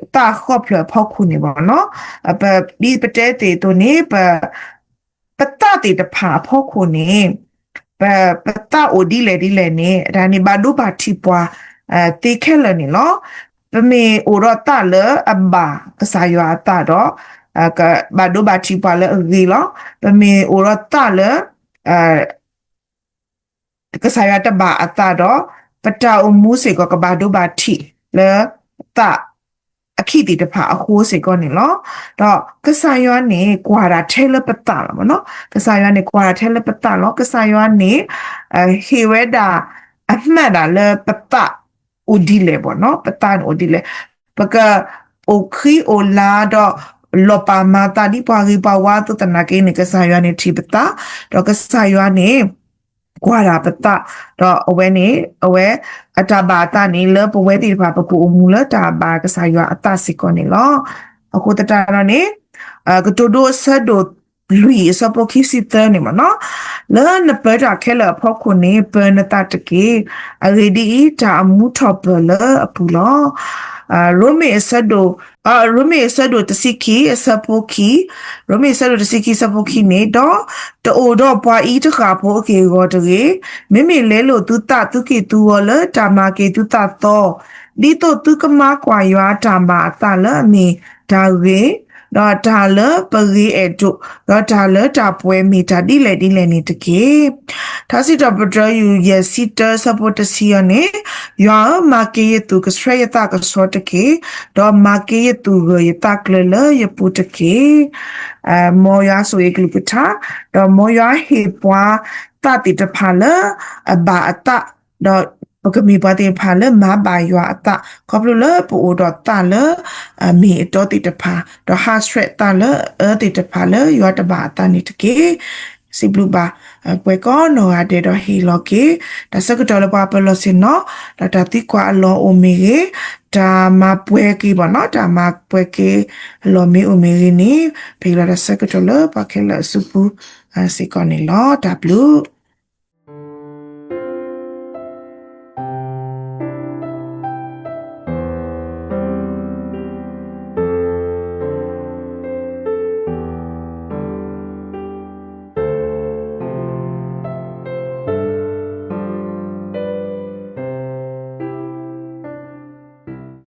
သးဃီဖျၢၣ်အဖီခိၣ်န့ၣ်ဘၣ်နီၤ, ပ ဒ်ပတဲသ့ၣ်အသိးန့ၣ် ပ ပသးသ့ၣ်တဖၣ်အဖီခိၣ်န့ၣ် ပ ပသးအိၣ်ဒ်လဲၣ်ဒ်လဲၣ်န့ၣ် တၢ်န့ၣ်ဘၣ်ဒိဘၣ်ထံးပှၤသ့ခဲလၢာ်န့ၣ်လီၤ. ပမ့ၢ်အိၣ်ဒီးသးလၢအဘၣ်ကစၢ်ယွၤအသးဒီး ကဘၣ်ဒိဘၣ်ထံးပှၤလၢအဂ့ၤလီၤ. ပမ့ၢ်အိၣ်ဒီးသးလၢ ကစၢ်ယွၤတဘၣ်အသးဒီး ပတၢ်အိၣ်မူစ့ၢ်ကီးကဘၣ်ဒိဘၣ်ထံးလၢ သးအခံသ့ၣ်တဖၣ်အဃိစ့ၢ်ကီးန့ၣ်လီၤ. ဒီးကစၢ်ယွၤန့ၣ် ကွၢ်တၢ်ထဲလၢပသးလီၤမ့ၢ်နီၤ. ကစၢ်ယွၤန့ၣ် ကွၢ်တၢ်ထဲလၢပသးလီၤ. ကစၢ်ယွၤန့ၣ် ဟ့ၣ်ဝဲဒၣ် အမှတ် ဒၣ်လၢပသးအိၣ်ဒ်လဲၣ်မ့ၢ်နီၤ. ပသးန့ၣ်အိၣ်ဒ်လဲၣ်. ပကအိၣ်ခံအိၣ်လါဒီး လီၤပာ်မၤသးဒ်ပှၤဂ့ၤပှၤဝါအသိးသနာ်က့န့ၣ် ကစၢ်ယွၤန့ၣ်ထံၣ်ပသး, ဒီးကစၢ်ယွၤန့ၣ် ကွၢ်တၢ်ပသး, ဒီးအဝဲန့ၣ် အဝဲ အတၢ်ဘၣ်အသးန့ၣ် လၢပဝဲသ့ၣ်တဖၣ် ပကအိၣ်မူလၢတၢ်ဘၣ်ကစၢ်ယွၤအသးစ့ၢ်ကီးန့ၣ်လီၤ. အဃိသတးဒီးန့ၣ် ကတိၤဒိအဆၢဒိၣ်လွံၢ်အဆၢဖိခံဆံသၢန့ၣ်မ့ၢ်နီၤ, လၢနပၢၤတၢ်ခဲလၢာ်အဖီခိၣ်န့ၣ် ပၢၤနသးတက့ၢ်. အဂ့ၢ်ဒ်အံၤ, တၢ်အမူထီၣ်ပၢၢ်လၢအပူၤလီၤ. ရိမ့ၤအဆၢဒိၣ်, ရိမ့ၤအဆၢဒိၣ်တဆံခံ အဆၢဖိခံ, ရိမ့ၤအဆၢဒိၣ်တဆံခံ အဆၢဖိခံန့ၣ်, ဒီးတအိၣ်ဒီးပှၤအံၤတဃၣ်ဖိအက့ၢ်အဂီၤတဂ့ၤ. မ့မ့ၢ်လဲလိာ်သုသးသုက့ၢ်သုဂီၤလၢတၢ်မၤက့ၤသုသးသီ, ဒ်သိးသုကမၤကွၢ်ယွၤအတၢ်ဘၣ်အသးလၢအမ့ၢ်တၢ်ဂ့ၤ, ဒီးတၢ်လၢပဂ့ၤအဲၣ်ဒိး, ဒီးတၢ်လၢတၢ်ပှဲၤမ့ၢ်တၢ်ဒ်လဲၣ်ဒ်လဲၣ်န့ၣ်တက့ၢ်. ထါစံးထီၣ်ပတြၢၤ ယူၢ်ယဲၢ်ဆံတၢ အဆၢဖိတဆံအံၤန့ၣ်, ယွၤဧၢ, မၤက့ၤယသူၣ်ကဆှဲယသးကဆှီတက့ၢ်. ဒီးမၤက့ၤယသူၣ်ဂၢၢ်ယသးကျၢၤလၢယပူၤတက့ၢ်. မ်ယွၤဆိၣ်ဂ့ၤကလုၢ်ကထါ, ဒီးမ်ယွၤဟ့ၣ်ပှၤသးသ့ၣ်တဖၣ်လၢအဘၣ်အသး, ဒီးပကမ့ၢ်ပှၤသ့ၣ်တဖၣ်လၢမၤဘၣ်ယွၤအသး ခီဖျိလၢပအိၣ်ဒီးသးလၢအမ့ၢ်အတီသ့ၣ်တဖၣ်, ဒီးဟးဆှဲးသးလၢအအၢသ့ၣ်တဖၣ်လၢယွၤတဘၣ်အသးန့ၣ်တက့ၢ်. စံးဘျုးဘၣ်ပှၤကိးနီၢ်ဂၤဒဲးဒီးဟ့ၣ်လီၤက့ၤ တၢ်ဆၢကတီၢ်လၢပှၤပၢၤလီၢ်ဆ့ၣ်နီၤ, ဒီးတၢ်သံကွၢ်အလီၢ်အိၣ်မ့ၢ်ဂ့ၤ, တၢ်မၤပှဲၤက့ၤဘၣ်နီၤ, တၢ်မၤပှဲၤက့ၤအလီၢ်မ့ၢ်အိၣ်မ့ၢ်ဂ့ၤန့ၣ်, ပဟ့ၣ်လီၤတၢ်ဆၢကတီၢ်လၢပှၤခဲလၢာ်အစုပူၤစ့ၢ်ကီးန့ၣ်လီၤ. တၢ်ဘျုး